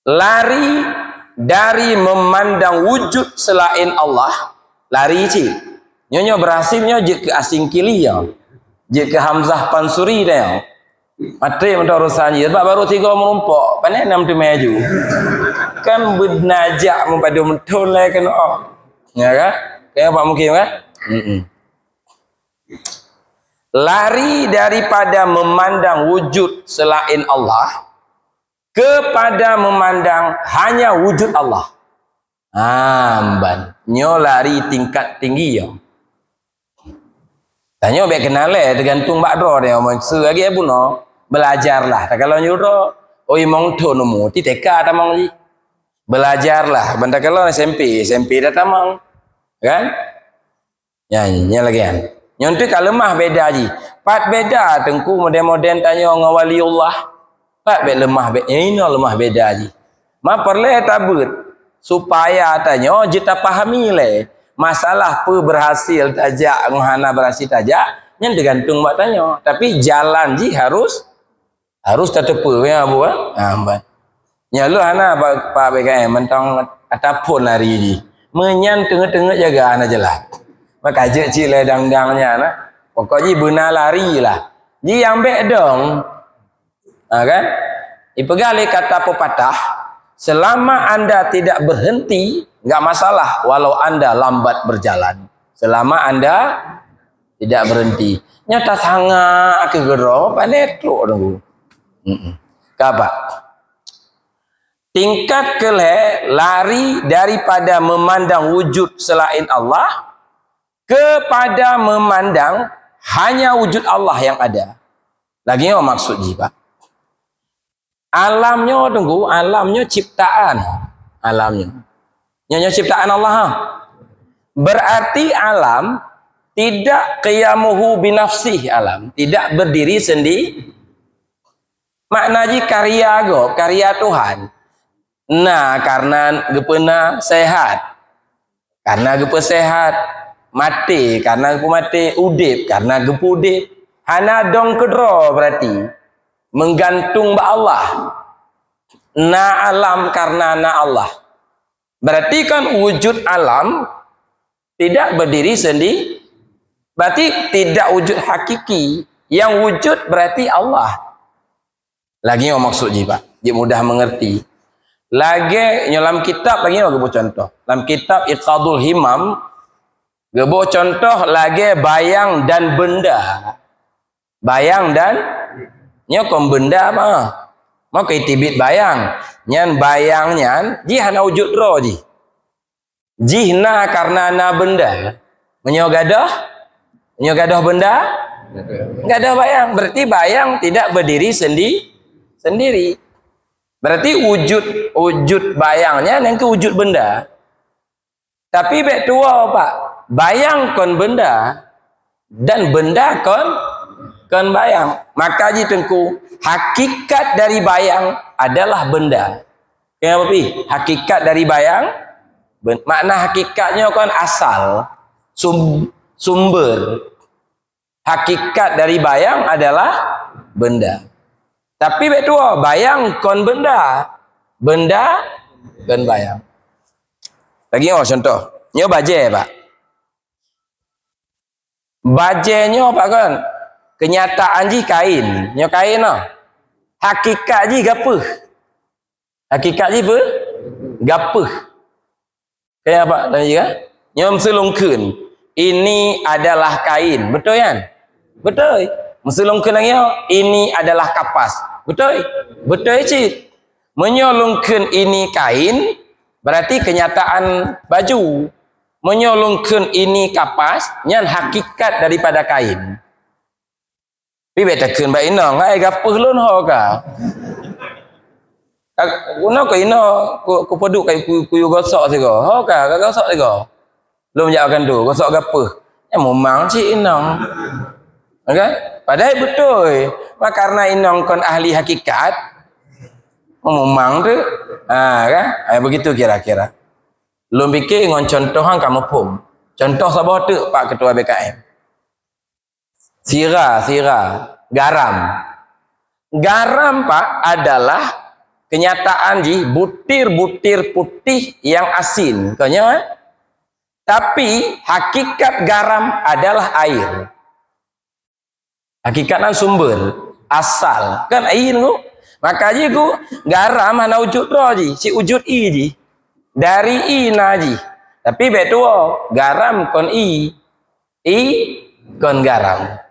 Lari dari memandang wujud selain Allah, lari cit. Nyoe, nyoe berhasil nyoe jeuet keu Asingkili nyoe. Jeuet keu Hamzah Pansuri nyoe. Maté mantong urusan jih, sebab baru tiga meurumpok, pane nam teumé aju. Kan beunajak meupadum thon lé keunoe. Ya kan? Kaya Pak Mukim kan? Mm-mm. Lari daripada memandang wujud selain Allah kepada memandang hanya wujud Allah. Amban. Nyoe lari tingkat tinggi nyoe. Tanyoe bèk keunalèe, teugantung bak droe nyoe. Meuseu lagèe bunoe, belajarlah. Takalon judroe, oi mong thon umu, ti T K tamong jih. Belajarlah, ban takalon S M P, S M P dah tamong. Kan? Nyan, nyan lagèe nyan. Nyoe teuk ka leumah beda jih. Pat beda teungku modern-modern tanyoe ngon waliullah. Pat bèk leumah bèk, nyan inoe leumah beda jih. Ma peureulèe tabeuet supaya tanyoe jeuet tapahami lé masalah peue berhasil tajak ngon hana berhasil tajak, nyan teugantung bak tanyoe. Tapi jalan jih harus Harus tateupeue, ya, Bu, eh? Ha, ban. Nyoe lôn hana Pak, Pak B K M, mantong ataphon lari jih. Meunyan teungeut-teungeut jaga hana jeulaih. Maka jeuet cit lé dang-dang nyan, eh. Pokok jih beuna lari lah. Jih nyang bèk dong. Ha, kan? Ipeugah lé kata pepatah, "Selama anda tidak berhenti, enggak masalah walau anda lambat berjalan." Selama anda tidak berhenti. Nyoe tasanga keu keudroe, pane trok teungku. Mm-mm. Ka, Pak? Tingkat keulhèe lari daripada memandang wujud selain Allah kepada memandang hanya wujud Allah yang ada. Lagèe nyoe maksud jih, Pak. Alam nyoe teungku, alam nyoe ciptaan. Alam nyoe. Nyoe, nyoe ciptaan Allah, ha. Berarti alam tidak qiyamuhu binafsih, alam tidak berdiri sendiri. Makna jih karya gob, karya Tuhan. Na karena geupeuna sehat. Karena geupeusehat, maté karena geupeumaté, udép karena geupeuudép. Hana dong keudroe berarti. Menggantung bak Allah. Na alam karena na Allah. Berarti kan wujud alam tidak berdiri sendiri. Berarti tidak wujud hakiki. Yang wujud berarti Allah. Lagi nyoe maksud jih, Pak. Jih mudah mengerti. Lagée nyoe lam kitab lagi nyoe geuboh contoh. Lam kitab Iqadul Himam, geuboh contoh lagée bayang dan benda. Bayang dan nyoe kon benda mah. Mau ke tibit bayang. Nyan bayang nyan jih hana wujud droe jih. Jih na karena na benda. Meunyoe gadoh, meunyoe gadoh benda, gadoh bayang. Berarti bayang tidak berdiri sendi-, sendiri. Berarti wujud, wujud bayang nyan nyang keu wujud benda. Tapi bék tuwoe, Pak. Bayang kon benda, dan benda kon, kon bayang. Maka jih Teungku, hakikat dari bayang adalah benda. Kenapa pi? Hakikat dari bayang, ben-, makna hakikatnya kan asal, sum-, sumber. Hakikat dari bayang adalah benda. Tapi bék tuwoe, bayang kon benda, benda kon bayang. Lagi oh contoh, nyoe bajée, Pak. Bajée nyoe, Pak, kan? Kenyataan jih kain. Nyoe kain, oh. Hakikat jih gapeuh. Hakikat jih apa? Gapeuh. Kaya apa tadi kan? Nyoe meuseulungkeun. Ini adalah kain. Betul kan? Betul. Meuseulungkeun lagi nyoe, ini adalah kapas. Betul? Betul cit. Meunyoe lungkeun ini kain, berarti kenyataan baju. Meunyoe lungkeun ini kapas, nyan hakikat daripada kain. Pi bék takheun bak inong, "Hai, gapeuh lôn ho ka." Ka, guna keu inong, ku, ku peuduek kai ku, kuyue gosok sigoe. Ho ka, ka gosok sigoe. Lôn jak makan tu, gosok gapeuh. Nyan mumang cit inong. Kan? Padahai beutôi. Maka karena inong kon ahli hakikat, mumang tu. Ha, kan? Ha, begitu kira-kira. Lôn pikir ngon contoh han ka muphom. Contoh saboh teuk Pak Ketua B K M. Sira, sira, garam. Garam, Pak, adalah kenyataan jih butir-butir putih yang asin. Kon nyoe, eh? Tapi hakikat garam adalah air. Hakikat nan sumber, asal. Kan air tu. Maka jih ku garam hana wujud droe jih, si wujud ie jih. Dari ie na jih. Tapi bék tuwoe, garam kon ie. Ie kon garam.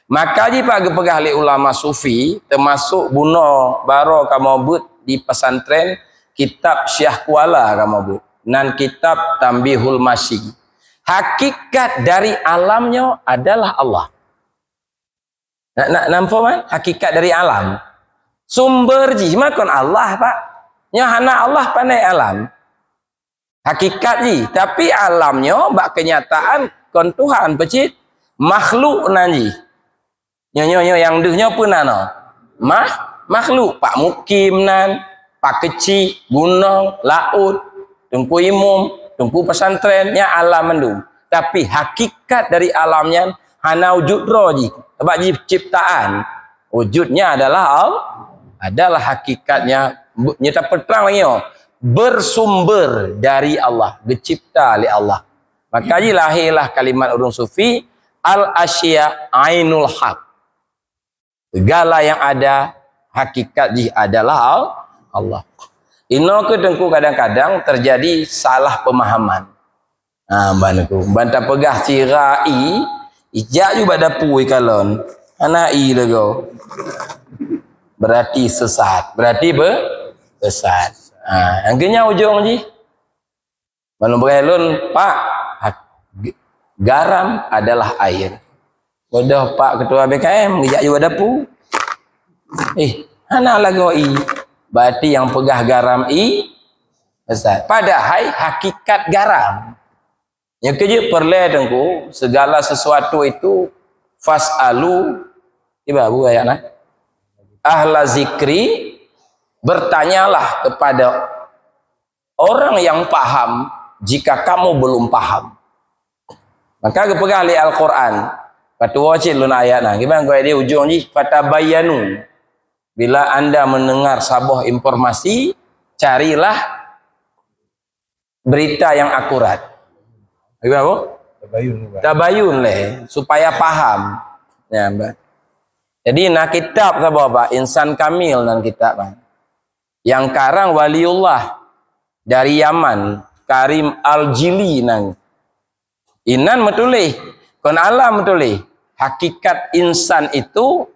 Maka jih Pak geupeugah lé ulama sufi, teumasuk bunoe baroe kamoe beuet di pesantren, kitab Syiah Kuala kamoe beuet. Nan kitab Tanbihul Masyi. Hakikat dari alam nyoe adalah Allah. Nak, nak nampak kan? Hakikat dari alam. Sumber jih mah kon Allah, Pak. Nyoe hana Allah pandai alam. Hakikat jih, tapi alam nyoe bak kenyataan kon Tuhan peucit. Makhluk nan jih. Nyoe, nyoe, nyoe nyang deuh nyoe peue nan nyoe? Mah, makhluk, Pak Mukim nan, Pak Keuchik, gunong, laôt, Teungku Imum, Teungku Pesantren, nyan alam mandum. Tapi hakikat dari alam nyan hana wujud droe jih, sabab jih ciptaan. Wujudnya adalah Al-, adalah hakikatnya, bu-, nyata peutrang lagi nyoe, bersumber dari Allah, geucipta lé Allah. Maka jih lahirlah kalimat ureuëng sufi, "Al-asya ainul haq." Segala yang ada, hakikat jih adalah Al-, Allah. Inoe keuh Teungku kadang-kadang terjadi salah pemahaman. Ha, ban ku, ban tapeugah sira ie, ijak ju bak dapu ikalon. Hana ie lego. Berarti sesat. Berarti be-, sesat. Ha, nyang keu nyan ujong jih. Ban lôn peugah lôn, Pak, ha, g-, garam adalah air. Bodoh Pak Ketua B K M, geujak ju bak dapu. Eh, hana lagoe ie. Berarti nyang peugah garam ie, sesat. Padahai hakikat garam. Nyang keujeuet peureulée Teungku, segala sesuatu itu fas'alu, iba bu ayat na. Ahla zikri, bertanyalah kepada orang yang paham jika kamu belum paham. Maka geupeugah lé Al-Quran, Patuwoe cit lôn ayat na. Gimana gua di ujung jih? Fatabayyanu. Bila anda mendengar saboh informasi, carilah berita yang akurat. Gimana, Bu? Tabayun, Pak. Tabayun leh, supaya paham. Ya, Pak. Jadi, na kitab saboh, Pak, Insan Kamil nan kitab, Pak. Yang karang waliullah dari Yaman, Karim Al-Jili nan. Inan meutuléh, kon alam meutuléh. Hakikat insan itu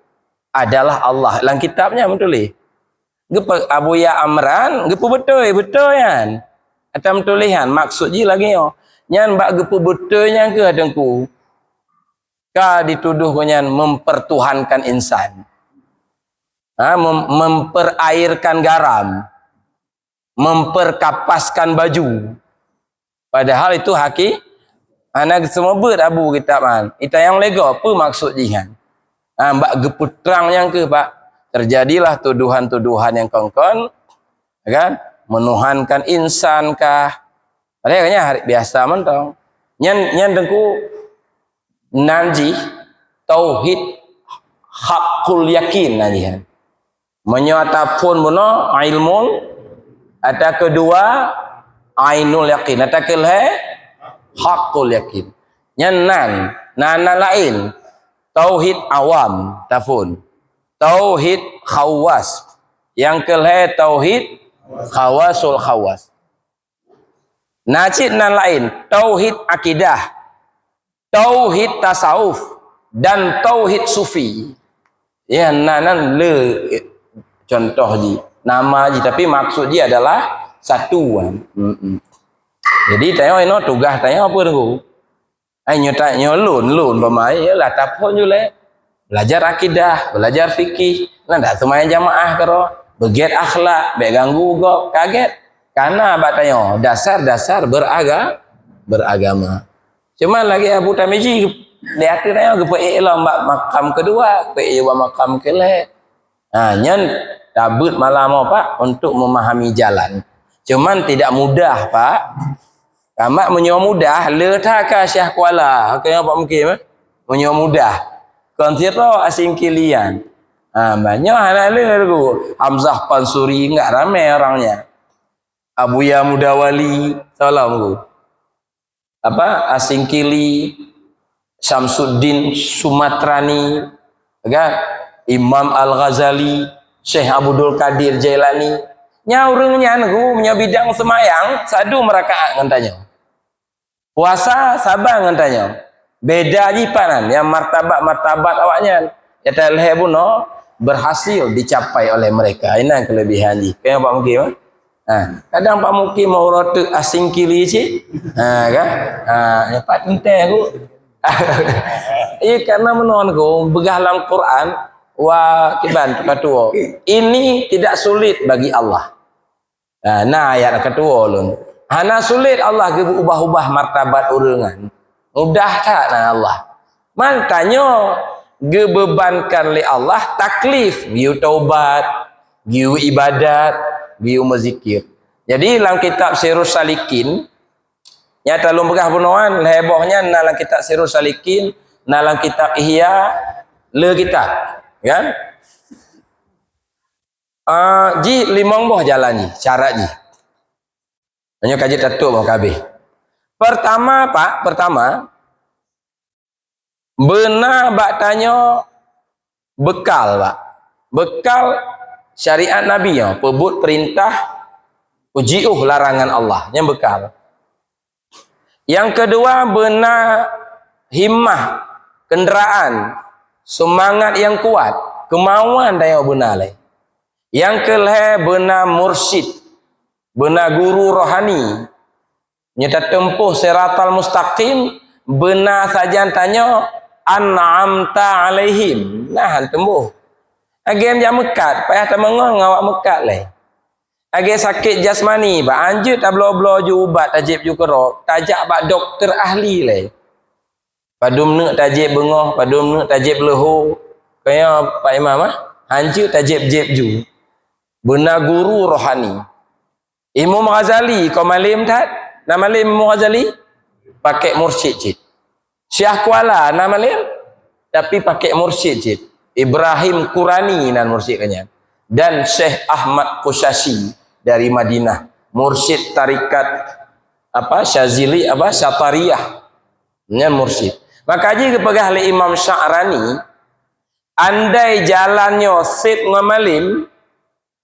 adalah Allah. Lam kitabnya meutuléh. Geupe-, Abuya Amran, geupeubeutôi, beutôi nyan. Ata meutuléh nyan, maksud jih lagée nyoe. Nyan bak geupeubeutôi nyan keuh Teungku. Ka dituduh nyan mempertuhankan insan. Ha, mem-, memperairkan garam. Memperkapaskan baju. Padahal itu haki-, hana geuseumeubeuet Abu kitab nyan. Itanyong lé gob, peue maksud jih nyan? Ha, bak geupeutrang nyang keuh, Pak. Terjadilah tuduhan-tuduhan nyang kon-kon, kan? Menuhankan insan kah? Padahal nyan hari biasa mantong. Nyan, nyan Teungku nan jih tauhid hakul yakin nan jih. Meunyoe ata phon bunoe ilmul, ata keudua ainul yakin, ata keulhée hakul yakin. Nyan nan, nan, nan laén. Tauhid awam taphon. Tauhid khawas. Nyang keulhée tauhid khawasul khawas. Na cit nan laén, tauhid akidah, tauhid tasawuf, dan tauhid sufi. Ya, na nan le contoh jih, nama jih, tapi maksud jih adalah satu kan. Mm-mm. Jadi tanyoe inoe tugaih tanyoe apa Teungku? Ai nyoe ta-, nyoe lôn, lôn pamai, yalah taphon julée. Belajar akidah, belajar fikih, nyan dak seumayang jamaah keudroe, beugét akhlak, bék ganggu gob, ka gét. Kana bak tanyoe dasar-dasar beraga-, beragama. Cuma lagée Abu Tirmizi di ateueh tanyoe geupeuék lom bak makam keudua, geupeuék bak makam keulhée. Ha, nyan tabeuet malam nyoe, Pak, untuk memahami jalan. Cuman tidak mudah, Pak. Kamak meunyoe mudah, le that ka Syiah Kuala. Keu nyoe Pak Mukim, eh? Meunyoe mudah. Kon sidroe asing kilian. Ha, banyak hana le lagu. Hamzah Pansuri, enggak ramai orangnya. Abuya Mudawali, salam tu. Apa? Asing Kili, Syamsuddin Sumatrani, kan? Imam Al-Ghazali, Syekh Abdul Qadir Jailani. Nya ureuëng nyan ku, nya bidang semayang, sadu meurakaat ngon tanyoe. Puasa saban ngon tanyoe. Beda jih panan, nyang martabat-martabat awaknyan. Nyata lhée bunoe berhasil dicapai oleh mereka. Inan kelebihan jih. Kaya Pak Mukim, eh? Ha, kadang Pak Mukim mau rote asing kili cit. Ha, kan? Ha, dapat enteh aku. Iya, karena menon ku, begah lam Quran, wa kiban, katuo. Ini tidak sulit bagi Allah. Ha, na ayat katuo lôn. Hana sulit Allah geuubah-ubah martabat ureuëng nyan. Mudah that na Allah. Man tanyoe geubebankan lé Allah taklif, geuyue taubat, geuyue ibadat, geuyue meuzikir. Jadi lam kitab Sirus Salikin, nyata lôn peugah bunoe nyan, lhée boh nyan na lam kitab Sirus Salikin, na lam kitab Ihya, le kitab, kan? Ah, jih limong boh jalan jih, syarat jih. Meunyoe ka jeuet tatôb maka habéh. Pertama, Pak, pertama, beuna bak tanyoe bekal, Pak. Bekal syariat Nabi nyoe, peubuet peurintah, jiôh larangan Allah, nyan bekal. Nyang keudua, beuna himmah, keundraan, seumangat nyang kuat, keumauan tanyoe beuna lé. Nyang keulhée, beuna mursyid, beuna guru rohani. Nyoe tateumpôh siratal mustaqim, beuna sajan tanyoe an'amta 'alaihim. Nah, han teumbôh. Lagée jak meukat, payah tameungon ngon awak meukat lé. Lagée sakét jasmani, bah, hanjeuet tabloe-bloe ju ubat, tajieb ju keudroe, tajak bak dokto ahli lé. Padum neuk tajieb beungoh, padum neuk tajieb leuho. Kaya Pak Imam, ah, hanjeuet tajieb-jieb ju. Beuna guru rohani. Imam Ghazali, kon malem that? Na malem Imam Ghazali? Pakai mursyid cit. Syiah Kuala, na malem? Tapi pakai mursyid cit. Ibrahim Qurani nan mursyid nyan. Dan Syekh Ahmad Qushashi dari Madinah. Mursyid tarikat apa, Syazili, apa, Syatariyah. Nyan mursyid. Maka jih geupeugah lé Imam Sya'rani, andai jalan nyoe seb ngon malem,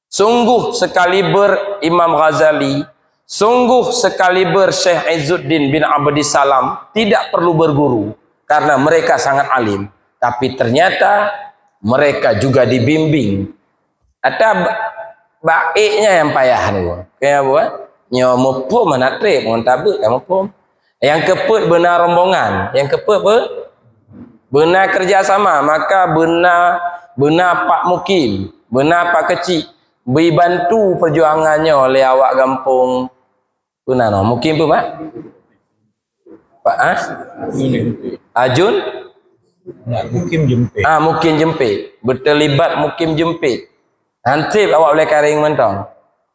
sungguh sekaliber Imam Ghazali, sungguh sekaliber Syekh Izzuddin bin Abdissalam tidak perlu berguru karena mereka sangat alim. Tapi ternyata mereka juga dibimbing. Ata ba-, baiknya nyang payah ni. Kaya apa? Nyoe muphom hana treb, ngon tabeuet ka muphom. Nyang keupeuet beuna rombongan, nyang keupeuet be-, beuna kerjasama, maka beuna, beuna Pak Mukim, beuna Pak Kecik, bri bantu perjuangan nyoe lé awak gampông. Peue nan, Mukim peue, Pak? Pak, ha? Ajun? Mukim Jempit. Ah, Mukim Jempit. Beuteulibat Mukim Jempit. Hantéb awak Ulèe Kareng mantong.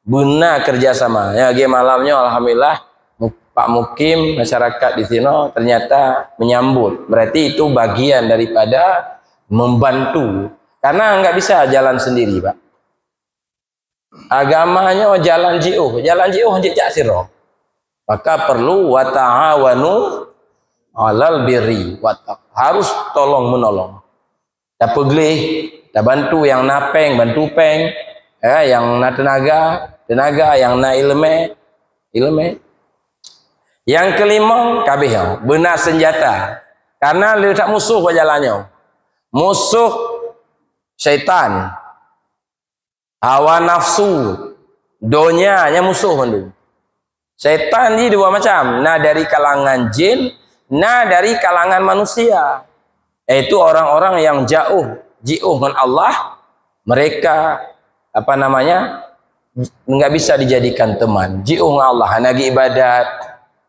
Beuna kerjasama. Ya, lagèe malam nyoe, alhamdulillah, Mu-, Pak Mukim, masyarakat di sinoe ternyata menyambut. Berarti itu bagian daripada membantu. Karena enggak bisa jalan sendiri, Pak. Agama nyoe jalan jiôh, jalan jiôh jijak sidroe. Maka perlu wa ta'awanu 'alal birri wat taq-, harus tolong menolong. Tapeugleh, tabantu nyang na pèng, bantu pèng, ya, nyang na teunaga, teunaga, nyang na ileumèe, ileumèe. Nyang keulimong, kabeh nyoe, beuna seunjata. Karena le that musoh bak jalan nyoe. Musoh syaitan. Hawa nafsu, donya nyan musoh mandum. Setan jih dua macam, na dari kalangan jin, na dari kalangan manusia. Yaitu orang-orang yang jauh, jiôh ngon Allah, mereka, apa namanya, enggak bisa dijadikan teman. Jiôh ngon Allah, hana geuibadat,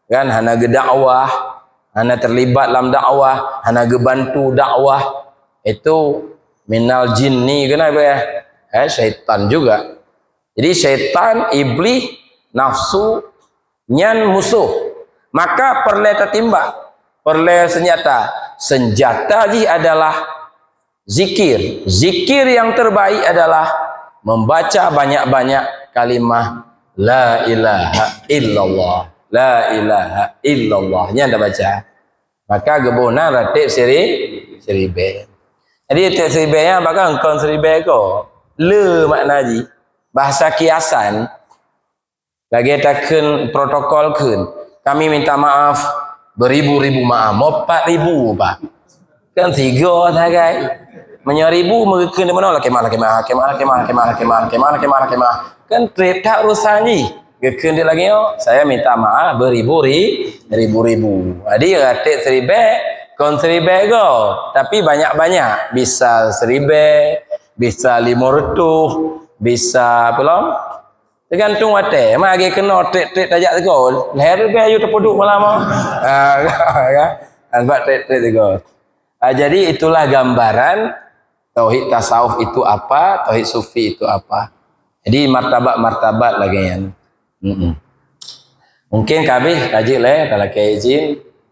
kan, hana geudakwah, hana terlibat lam dakwah, hana geubantu dakwah. Itu minal jinni keunan beh. Eh, syaitan juga. Jadi syaitan, iblis, nafsu, nyan musoh. Maka peureulèe tatimbak, peureulèe seunjata. Seunjata jih adalah zikir. Zikir yang terbaik adalah membaca banyak-banyak kalimah la ilaha illallah. La ilaha illallah. Nyan tabaca. Maka geuboh na ratéb siri-, siribèe. Jadi ratéb siribèe nyan bahkan kon siribèe ko. Le makna jih. Bahasa kiasan. Lagèe takheun protokol kheun. Kami minta maaf beribu-ribu maaf. Mo pat ribu, Pak. Kan tiga sagai. Meunyoe ribu meukheun di meunoe, lakèe maaf, lakèe maaf, lakèe maaf. Kan trép that urusan jih. Geukheun di lagèe nyoe, saya minta maaf beribu ri-, ribu-ribu. Jadi ratéb siribèe, kon siribèe go, tapi banyak-banyak. Bisa siribèe, bisa lima ratus, bisa apa lom? Teugantung watèe. Mak lagèe keunoe trép-trép tajak sigoe. Lhèe ribèe aju teupeuduek malam. Ah, kan? Sebab trép-trép sigoe. Ah, jadi itulah gambaran tauhid tasawuf itu apa, tauhid sufi itu apa. Jadi martabat-martabat lagèe nyan. Mm-mm. Mungkin ka habéh, ka jeuet lé, talakèe izin.